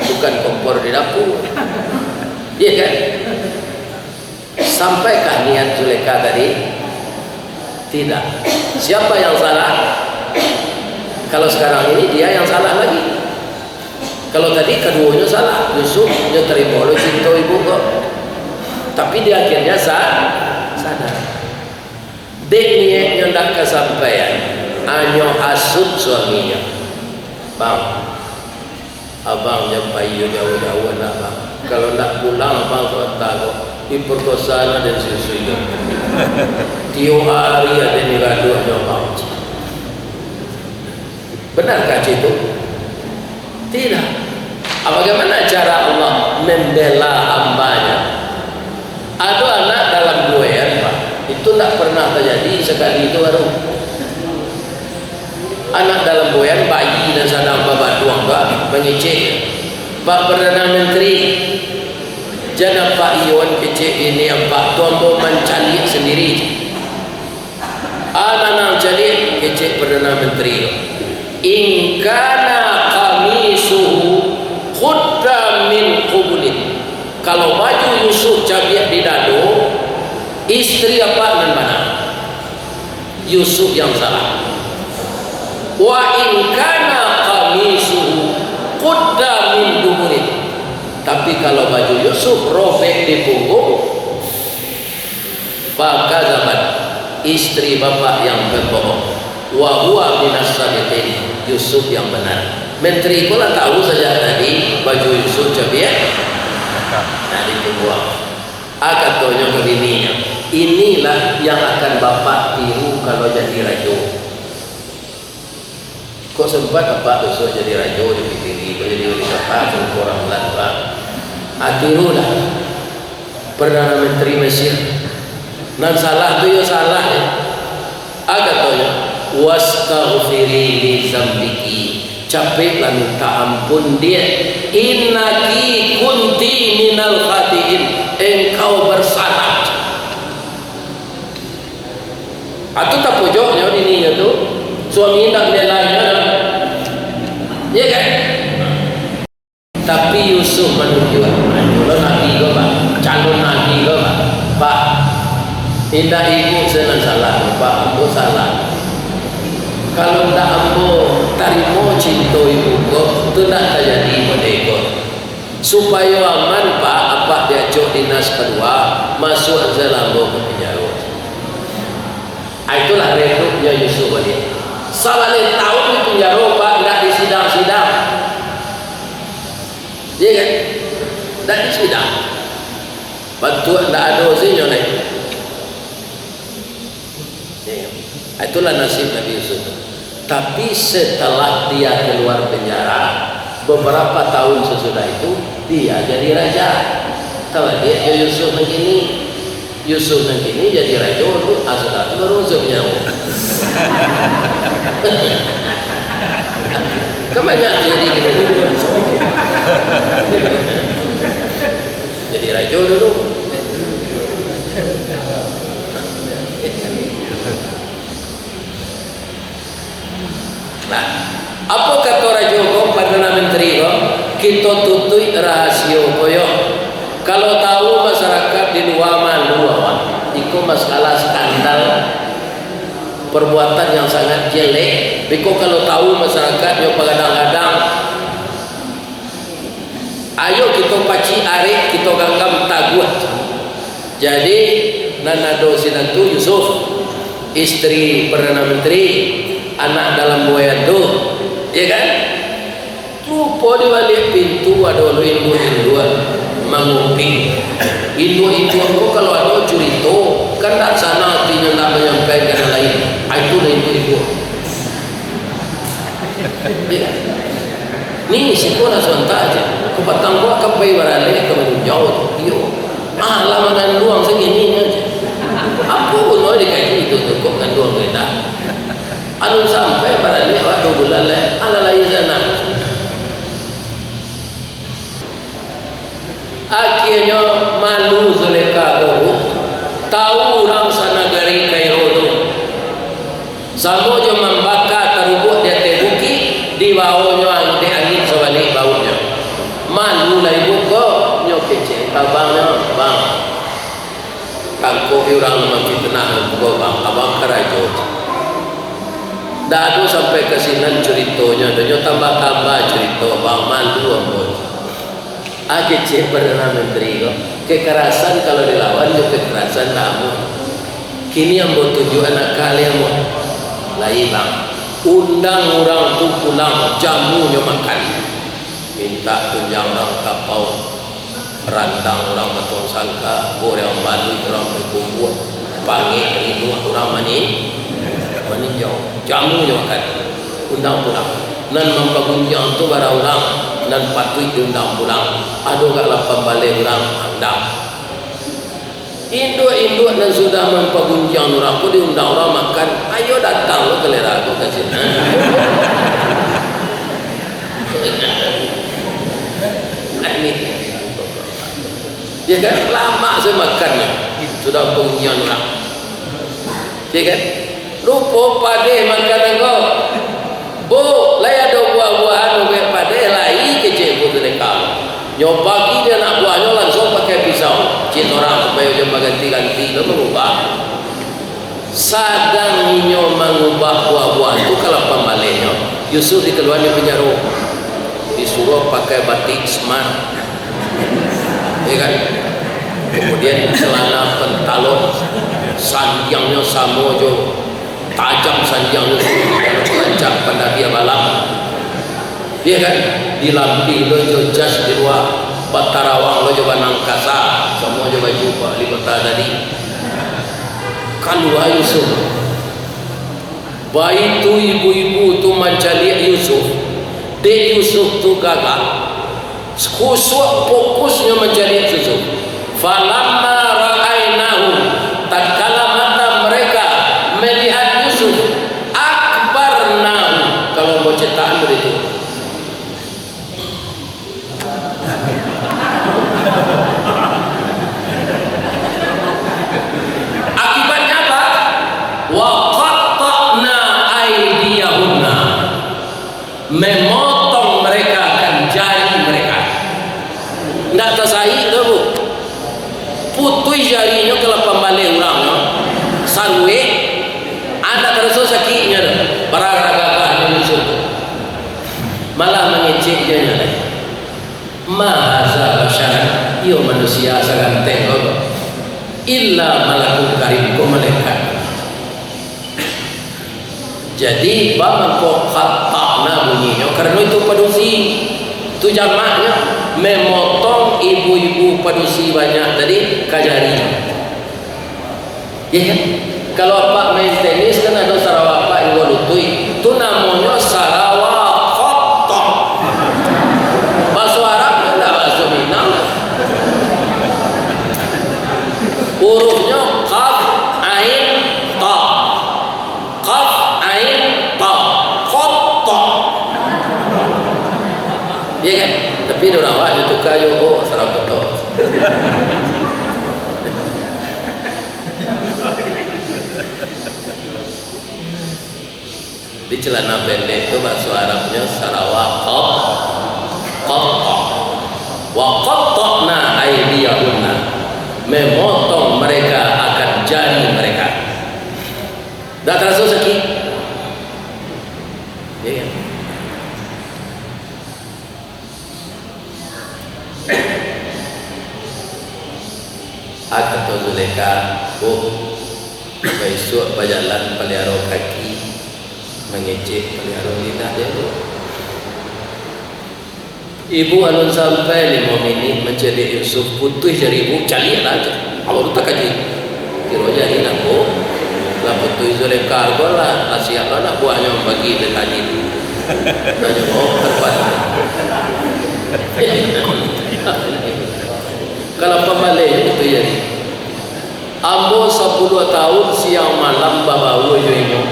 bukan kompor di dapur. Iya kan? Sampaikah niat Zulaikha tadi? Tidak. Siapa yang salah? Kalau sekarang ini, dia yang salah lagi. Kalau tadi, kaduonyo salah. Yusuf, nyo tarimo lo cinto ibu ko. Tapi di akhirnya sa-, sadar. Dek niatnyo ndak kasampaian, anyo asuik suaminyo. Bang, abang jan pai jauah-jauah nak, Bang. Kalau ndak pulang, abang sabanta ko, diperkosa lah den si Yusuf tu. Tiok ari ado nan digaduah jo abang. Benarkah cek itu? Tidak. Ah, bagaimana cara Allah membela hamba-Nya? Ado anak dalam buaian, Pak. Itu ndak pernah terjadi, sekali itu baru. Anak dalam buaian, bayi nan sadang babaduang, Pak, mangecek, "Pak Perdana Menteri, jan Apak iyoan kecek bini Apak tu, ambo mancaliak sandiri." Anak nan caliak, kecek Perdana Menteri tu, "In kana qamisuhu qudda Kalau baju Yusuf cabiak di dado, istri apak nan bana? Yusuf yang salah. Wa in kana qamisuhu qudda min duburin. Tapi kalau baju Yusuf robek di punggung, fakadzabat, istri bapak yang berbohong. Wa huwa minas sadiqin, Yusuf yang benar. Menteri ko lah tahu sajak tadi baju Yusuf cabiak. Nah, dibuang. Ah, katonyo ka bininyo, "Inilah yang akan bapak tiru kalau jadi rajo." Kok sempat apak bisuak jadi rajo, jadi pitiri, kok jadi wali kota, kok urang bulan, Pak? Ah, tirulah Perdana Menteri Mesir. Nan salah tu yo salah, yo. Ah, katonyo, "Wastaghfiri li dzambiki." Capeklah minta ampun, Diak. "Innaki kunti minal khatiin." Engkau bersalah. Atu tapojoknyo bininyo tu, suami indak mambelainyo. Iya kan? Tapi Yusuf manunjuak, "Itulah nabi ko, Pak. Calon nabi ko, Pak. Pak, indak ibu se nan salah, Pak. Ambo salah. Kalau ndak ambo tarimo cinto ibu ko, tu ndak tajadi model ko. Supayo aman, Pak, apak diacok dinas kadua, masuak se lah ambo ka pinjaro." Ah, itulah reduknyo Yusuf baliak. Sabaleh taun di pinjaro, Pak, ndak disidang-sidang. Iya kan? Ndak disidang. Bantuak ndak ado se nyo lai. Iya kan? Ah, itulah nasib Nabi Yusuf. Tapi setelah dia keluar penjara, beberapa tahun sesudah itu, dia jadi raja. Kalau dia, ya Yusuf nan kini, Yusuf nan kini jadi rajo tu, ah, sudah tu baru Yusuf nyawa. Kan banyak jadi gini. Jadi rajo dulu. Nah, apo kato rajo ko, Perdana Menteri ko, kito tutuik rahasio ko yo. Kalau tahu masyarakat di lua malu awak, iko masalah skandal, perbuatan yang sangat jelek. Biko kalau tahu masyarakat nyo pagadang-gadang, ayo kito pacik arek, kito ganggam taguah. Jadi, nan ado sinan tu Yusuf, istri Perdana Menteri, anak dalam buaian tu, iya kan? Rupo di baliak pintu ado lo induak-induak manguping. Induak-induak ko kalau ado curito, kan ndak sanang atinyo nak manyampaikan nan lain. Ah, itu lah induak-induak. Iya. Ni, siko lah sontak aja. Kapatang ko akan pai baralek ka manunjau tu. Iyo. Ah, lah manganduang sagini aja. Apo guno dikaji itu tu, kok manganduang tu indak? Alun sampai baralek awak duo bulan lai. Alah, lahia se anak. Akhianyo malu Zulekha ko, tahu urang sanagari Kairo tu. Samo jo mambaka tarubuak di ateh bukik, dibaonyo ang-, dek angin sabalik baunnyo. Malu lah ibu ko, nyo kecek ka abangnyo, "Bang, tangkok urang nan mamfitnah ko, Bang, abang karajo." Ndak ado sampai ka sinan curitonyo, nyo tambah-tambah curito, "Bang, malu ambo." Ah, kecek Perdana Menteri ko, kekerasan kalau dilawan jo kekerasan ndak amuah. Kini ambo tunjuakan aka lai ambo. Lai, Bang. Undang urang tu pulang, jamunyo makan. Mintak tunjang urang kapau, randang urang batuang sangka, goreng baluik urang babumbuak, pangek rinuak urang mani-, maninjau. Jamunyo makan. Undang pulang. Nan mampagunjiang tu bara urang nan patuik diundang pulang. Ado gak lapan baleh urang andam. Induak-induak nan sudah mampagunjiang urang ko diundang urang makan, ayo datang lo kalera ko ka sinan. Ini. Ya kan? Lamak se makan, sudah mampagunjiang urang. Ya kan? Rupo padeh makanan ko. "Bu, lai ado buah-buahan, ubek padeh lai," kecek Bu Zulekha. Nyo bagi dek anak buahnyo, langsuang urang supayo jan baganti-ganti lo mangubah. Sadang inyo mangubah buah-buah tu, kalapan balehnyo, Yusuf dikaluaan di panjaro. Disuruah pakai batik smart. Ya kan? Kemudian celana pantalon, sandiangnyo samo jo, tajam sandiangnyo tu, rancak pandapia balam. Ya kan? Dilampih lo jo jas di lua, batarawang lo jo banang kasa, samo jo baju Pak Wali Kota tadi. Kalua Yusuf. Baitu ibu-ibu tu mancaliak Yusuf. Dek Yusuf tu gagah. Khusyuk fokusnyo mancaliak Yusuf. Falamma ra'ainahu, tatkala mata mereka melihat Yusuf, akbarnahu. Kalau mau cetakan begitu. Akibatnya apa? Wa qatta'na aidiyahunna. Memotong mereka akan jari mereka. Ndak tasahik tu, Bu. Putuih jarinyo kalapan baleh urang tu. Saruik. Ndak taraso sakiknyo tu. Baragagah Yusuf tu. Malah mangecek jo nyo lai. Ma haza basyaran, iyo manusia saganteng ko, illa malakun karim, ko malaikat. Jadi, bamangko qatta'na bunyinyo, karano itu padusi. Tu jamaknyo, memotong ibu-ibu padusi banyak tadi ka jari. Iya kan? Kalau apak main tenis kan ado sarawa apak hinggo lutuik. Tu namonyo sarawa qatta'. Baso Arab kan ndak baso Minang. Hurufnyo qaf, ain, ta. Qaf, ain, ta. Qatta'. Iya kan? Tapi di urang awak dituka jo, oh, sarawa qatta'. Di celana pendek tu bahaso Arabnyo sarawa qat-, qatta'. Wa qatta'na aidiyahunna. Memotong mereka akan jari mereka. Dak taraso sakik? Iya. Ah, kato Zulekha, "Bu, baisuak bajalan paliaro kaki, mangecek paliaro lidah, ya, Bu." Ibu alun sampai limo minik mancaliak Yusuf, putuih jari ibu, caliak lah aja. Awak tu takajuik. Kiro jadi nangko, lah putuih Zulekha ko lah, lah siap lah nak buahnyo bagi dari tadi tu. Tanyo, oh, terpaksa. Kalau pambaleh itu jadi. Ambo sapuluah tahun siang malam babaua jo inyo.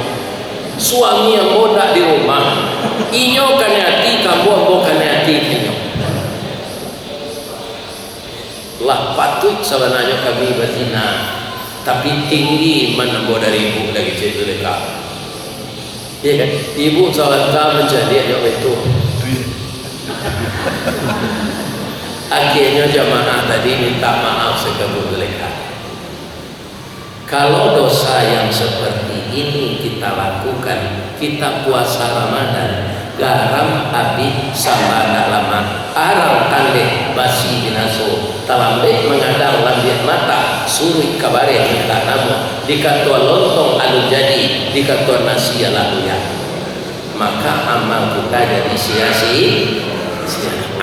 Suami ambo ndak di rumah. Inyo kanai ati ka ambo, ambo kanai ati ka inyo. Lah patuik sabananyo kami bazina, tapi tinggi iman ambo dari ibu, dari Cik Zulekha. Iya kan? Ibu sabanta mancaliak nyo baitu. Akhirnyo jamaah tadi minta maaf sakabu Zulekha. Kalau dosa yang seperti ini kita lakukan, kita puasa Ramadan, garam abih, samba ndak lamak, arang tandeh, basi binaso, talambek mangadang lambiak mata, suruik ka bareh mintak namo, dikatoan lontong alun jadi, dikatoan nasi alah luyah. Maka amal kita jadi sia-sia.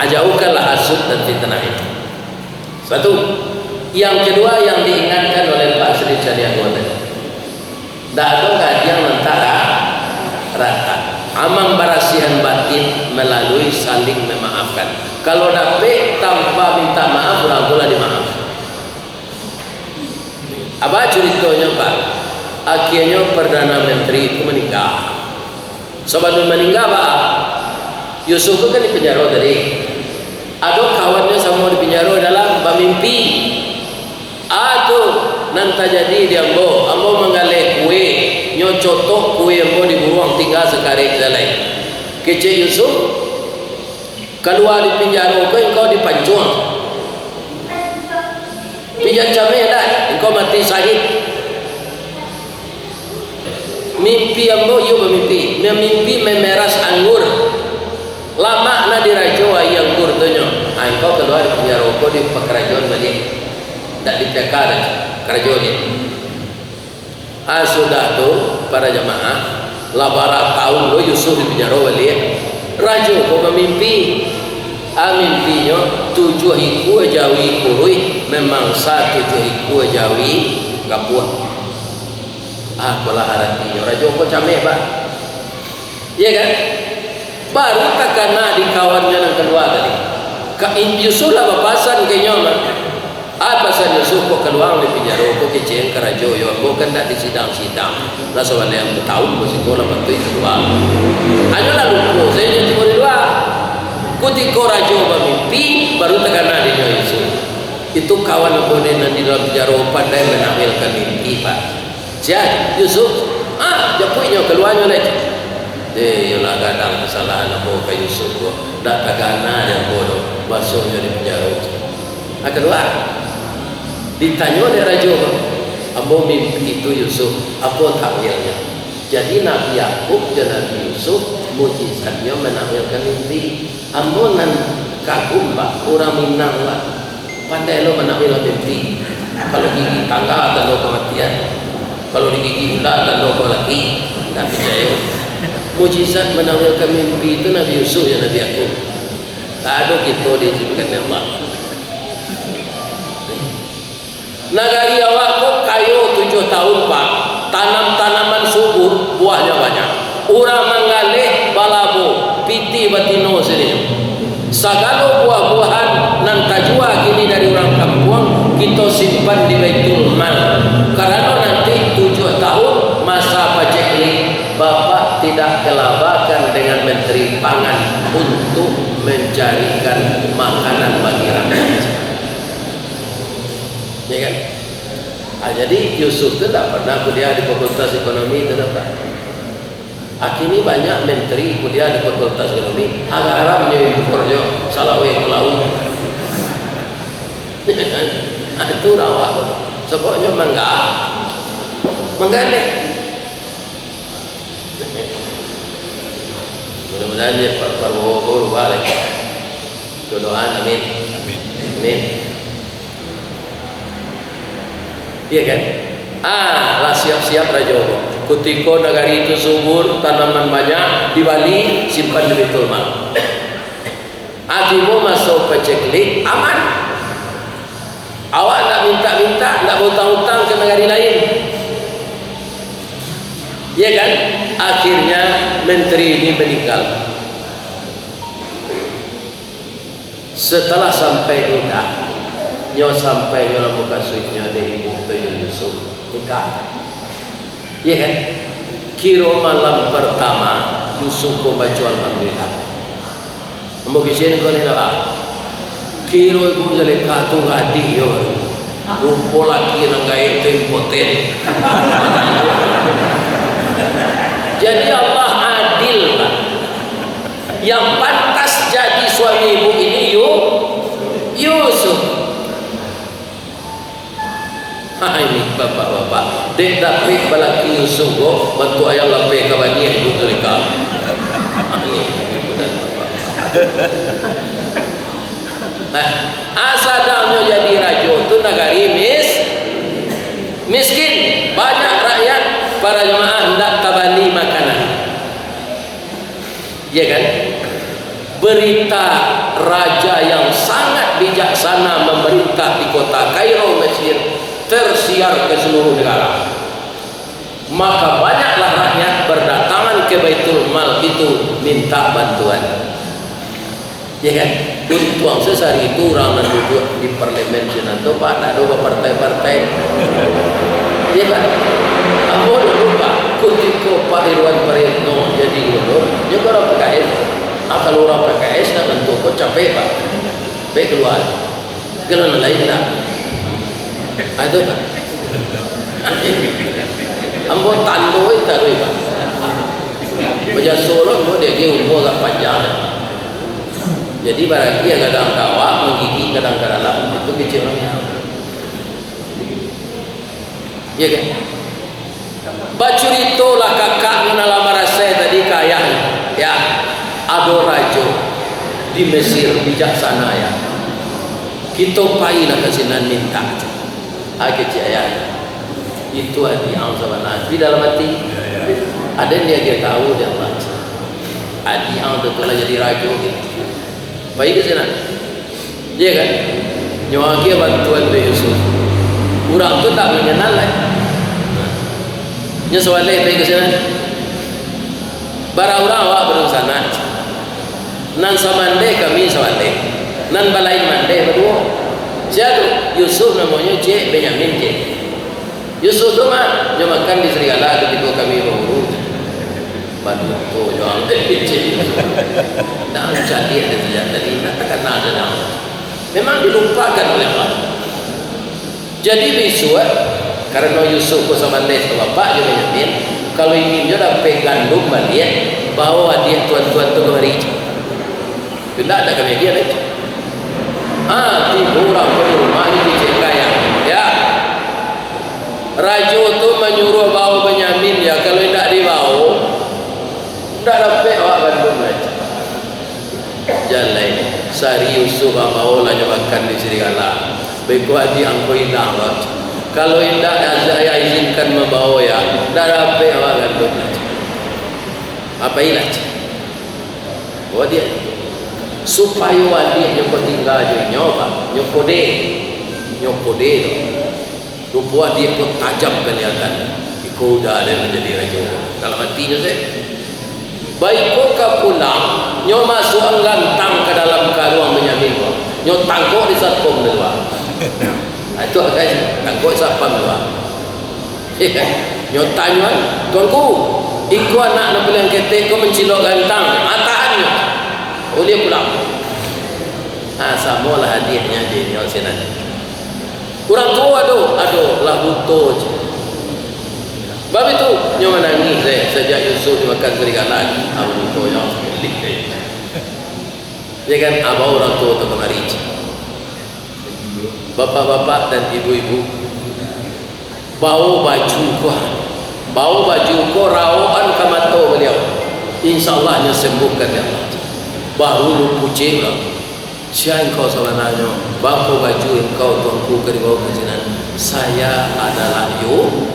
Jauhkanlah hasut dan fitnah itu. Satu. Yang kedua yang diingatkan oleh Pak Sri Cahyono tadi, ndak ado gadang nan tarata. Amal barasiahan batin malalui saling mamaafkan. Kalau dapek tanpa minta maaf, urang tu lah dimaaf. Apa curitonyo, Pak? Akhirnyo Perdana Menteri itu maninggal. Sabalun maningga, Pak, Yusuf tu kan di penjaro tadi. Ado kawannyo samo di penjaro dalam bamimpi. Ah, tu nan tajadi di ambo. Ambo manggaleh kue, nyo cotok kue ambo di buruang, tingga sakarek sajo lai. Kecek Yusuf, kalua di penjaro ko engkau dipancuang. Bijak cameh dah, engkau mati sahid. Mimpi ambo, iyo bamimpi. Mamimpi memeras anggur. Lamak nan dirajo aia anggur tu nyo. Ah, engkau kalua dari panjaro ko dipakarajoan baliak. Ndak dipeka dah karajo ni. Ah, sudah tu, para jamaah, lah bara taun lo Yusuf di panjaro baliak. Rajo ko bamimpi. Ah, mimpinyo tujuah ikua jawi kuruih mamangsa tujuah ikua jawi gapuah. Ah, apolah aratinyo, rajo ko cameh, Pak. Iya kan? Baru takana di kawannyo nan kalua tadi. Ka, Yusuf lah bapasan ka inyo mah. Ah, pasan Yusuf, kok kalua di pinjaro, kok kecek karajo, yo, ambo kan ndak disidang-sidang. Lah sabaleh ambo tahu, ambo siko lah patuik kalua. Hanyo lah lupo, sajo tibo di lua. Kutiko rajo bamimpi, baru takana di inyo Yusuf. Itu kawan ambo ni nan di dalam pinjaro, pandai manakwilkan mimpi, Pak. Sia? Yusuf. Ah, japuik nyo, kaluanyo lai. Eh, iyolah, gadang kasalahan ambo ka Yusuf ko. Ndak takana dek ambo doh, basonyo di pinjaro. Ah, kalua. Ditanyo dek rajo ko, "Ambo mimpi itu, Yusuf, apo takwilnyo?" Jadi, Nabi Yakub jo Nabi Yusuf, mukjizatnyo manakwilkan mimpi. Ambo nan kagum, Pak, urang Minang, Pak. Pandai lo manakwil mimpi. Kalau gigik tangga, tando kamatian. Kalau digigik ular, tando palaki. Ndak picayo. Mukjizat manakwilkan mimpi tu Nabi Yusuf jo Nabi Yakub. Ndak ado kito diizinkan dek Allah. Nagari awak ko kayo tujuah taun, Pak. Tanam-tanaman subur, buahnyo banyak. Urang manggaleh balabo, pitih batino sirinyo. Sagalo buah-buahan nan tajua kini dari urang kampuang, kito simpan di Baitul Mal. Karano nanti tujuah taun masa paceklik, Bapak tidak kelabakan dengan Menteri Pangan untuk mencarikan makanan bagi rakyat. Ya kan? Ah, jadi Yusuf tu ndak pernah kuliah di Fakultas Ekonomi tu, Pak. Ah, kini banyak menteri kuliah di Fakultas Ekonomi, agak haram nyo impornyo salaweh ka lauik. Ah, itu rawak. Sababnyo mangga-, manggaleh. Mudah-mudahan dia par-, par-, balik. Doa, amin. Amin. Amin. Iya kan? Ah, lah siap-siap rajo ko. Kutiko nagari itu subur, tanaman banyak, dibali, simpan di Baitul Mal. Ah, tibo maso paceklik, aman. Awak ndak mintak-mintak, ndak bautang-utang ka nagari lain. Iya kan? Akhirnya menteri ini meninggal. Setelah sampai nikah, nyo sampai nyo lah mukasuiknyo dek ibu tu Yusuf. Nikah. Iya kan? Kiro malam pertama, Yusuf ko baco alhamdulillah. Ambo kisian ko ni lah. Kiro ibu Zulaikha tu gadih yo. Rupo laki nan gaek tu impoten. Jadi Allah adil, Pak. Yang pantas jadi suami ibu ini Yu-, Yusuf. Hai, bapak-bapak, dek dapek balaki Yusuf ko, bantuak ayam lapeh ka baniah ibu tu deka. Nah, asadonyo jadi rajo tu nagari mis-, miskin, banyak rakyat, para jamaah, ndak tabali makanan. Iya kan? Berita raja yang sangat bijaksana memerintah di kota Kairo, Mesir, tersiar ke seluruh negara. Maka banyaklah rakyat berdatangan ke Baitul Mal itu minta bantuan. Ya kan? Untuang sasari itu urang nan duduak di parlemen sinan tu, Pak, ndak ado bapartai-partai. Ya kan? Ambo dulu, Pak, kutiko Pak Irwan Prayitno jadi gubernur, nyo urang P K S. Ah, kalau urang P K S nak bantuak ko capek, Pak. Capek kalua. Kalau nan lain ndak. Ah, itu, Pak. Ambo tando itu taruih, Pak. Bajaso lo ambo, dek umua agak panjang. Jadi, bararti gadang ka awak, manggigik gadang ka dalam, itu kecek urang. Iyo kan? Bacuritolah kakak nan lah marasai tadi ka ayah, ya. Ado rajo di Mesir bijaksana, ya. Kito pailah ka sinan mintak. Ai kecek ayah. Itu adiak ang sabana. Di dalam ati. Aden dia, dia tahu dia Allah. Adiak ang tu lah jadi rajo gitu. Pai ka sinan. Iya kan? Nyo agiah bantuan dek Yusuf. Urang tu tak manyanal lai. Nyo sawaleh pai ka sinan. Bara urang awak badunsanak. Nan samandeh kami sawaleh. Nan balain mandeh baduo. Sia tu? Yusuf namonyo, ciek, Benyamin, ciek. Yusuf tu mah, nyo makan di serigala katiko kami baburu. Baduto jo ang, ciek. Nah, cadiak dia sajak tadi, nak takana sajo. Memang dilupakan oleh Allah. Jadi bisuak, karano Yusuf ko samandeh jo bapak jo Benyamin, kalau ingin jo dapek gandum baliak, bao adiak tuan-tuan tu kamari. Indak, indak kami agiah lai. Ah, tibo urang ko di rumah, dicek ka ayah. Ya. Rajo tu manyuruah bao Benyamin, ya, kalau indak dibao, indak dapek awak gandum lai. Jan lai, sari Yusuf ang bao lah nyo makan di serigala. Beko adiak ang ko ilang, Pak. Kalau indak, ya, saya izinkan mambao, ya. Indak dapek awak gandum lai. Apo ilah, cik? Oh, dia. Supayo adiak nyo ko tingga jo inyo, Pak. Nyo kode. Nyo kode tu. Rupo adiak ko tajam kaliatan. Iko udah ado nan jadi rajo. Dalam atinyo se. Baiko ka pulang, nyo masuak gantang ka dalam karuang Benyamin ko. Nyo tangkok di satpam di lua. Ah, itu agak tangkok satpam di lua. Nyo tanyoan, "Tuanku, iko anak nan paliang ketek ko mancilok gantang, ataan nyo." Ulih pulang. Ah, samolah adiaknyo di nyo sinan. Urang tuo ado, ado, lah buto je. Bab itu, nyo manangih se, sajak Yusuf dimakan serigala, ah, buto nyo. Ya kan, abah urang tuo tu kamari je. Bapak-bapak dan ibu-ibu, bao baju ko, bao baju ko, raokan ka mato baliau. Insya Allah, nyo sembuhkan, ya Allah. Baru lu puji urang. Sia engkau sabananyo? Bako baju engkau, Tuanku, ka dibawa ka sinan? Saya adalah Yu-,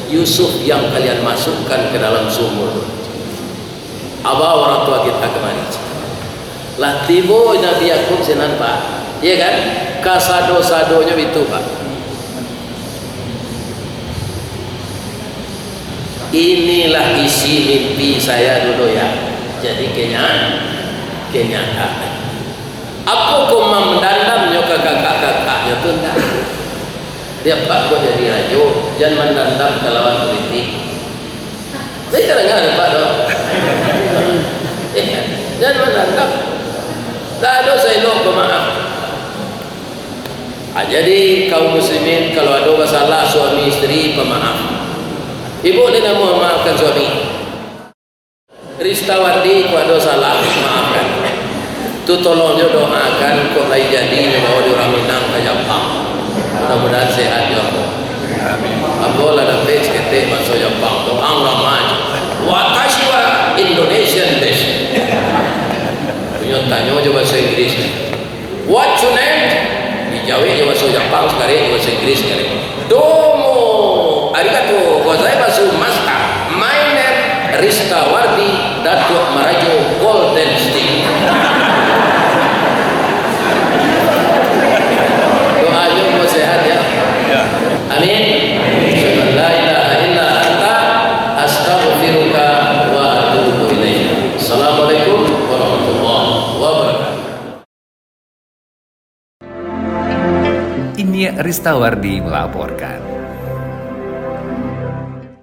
Yusuf yang kalian masukkan ke dalam sumur. Abah urang tuo kita kamari. Lah tibo Nabi Yakub sinan, Pak. Iya kan? Kasado-sadonyo itu, Pak. Inilah isi mimpi saya dulu, ya. Jadi kenya-, kenyataan. Apo ko mandandamnyo ka kakak-kakaknyo tu, ndak? Dia, Pak, ko jadi rajo, jan mandandam ka lawan politik. Saya tak dengar, Pak, tu. Jan mandandam. Tak ado saelok bamaaf. Ah, jadi, kaum muslimin, kalau ado masalah suami isteri, pamaaf. Ibu, den amuah maafkan suami. Ristawardi, kok ado salah, maafkan. Tu tolong jo doakan, kok lai jadi nyo bao di urang Minang ka Japang. Mudah-mudahan sehat jo ambo. Ambo lah dapek saketek bahaso Japang tu, ang ramah je. Watashi wa Indonesian desu. Punyo tanyo jo bahaso Inggris. What your name? Dijawek jo bahaso Japang sakarek, jo bahaso Inggris sakarek. Domo arigato gozaimasu, master. My name Ristawardi Datuak Marajo Golden State. Doanyo mau sehat, ya. Ya. Amin. Asyhadu an la ilaha illa anta, astaghfiruka wa atubu ilaik. Assalamualaikum warahmatullahi wabarakatuh. Iniak Ristawardi melaporkan.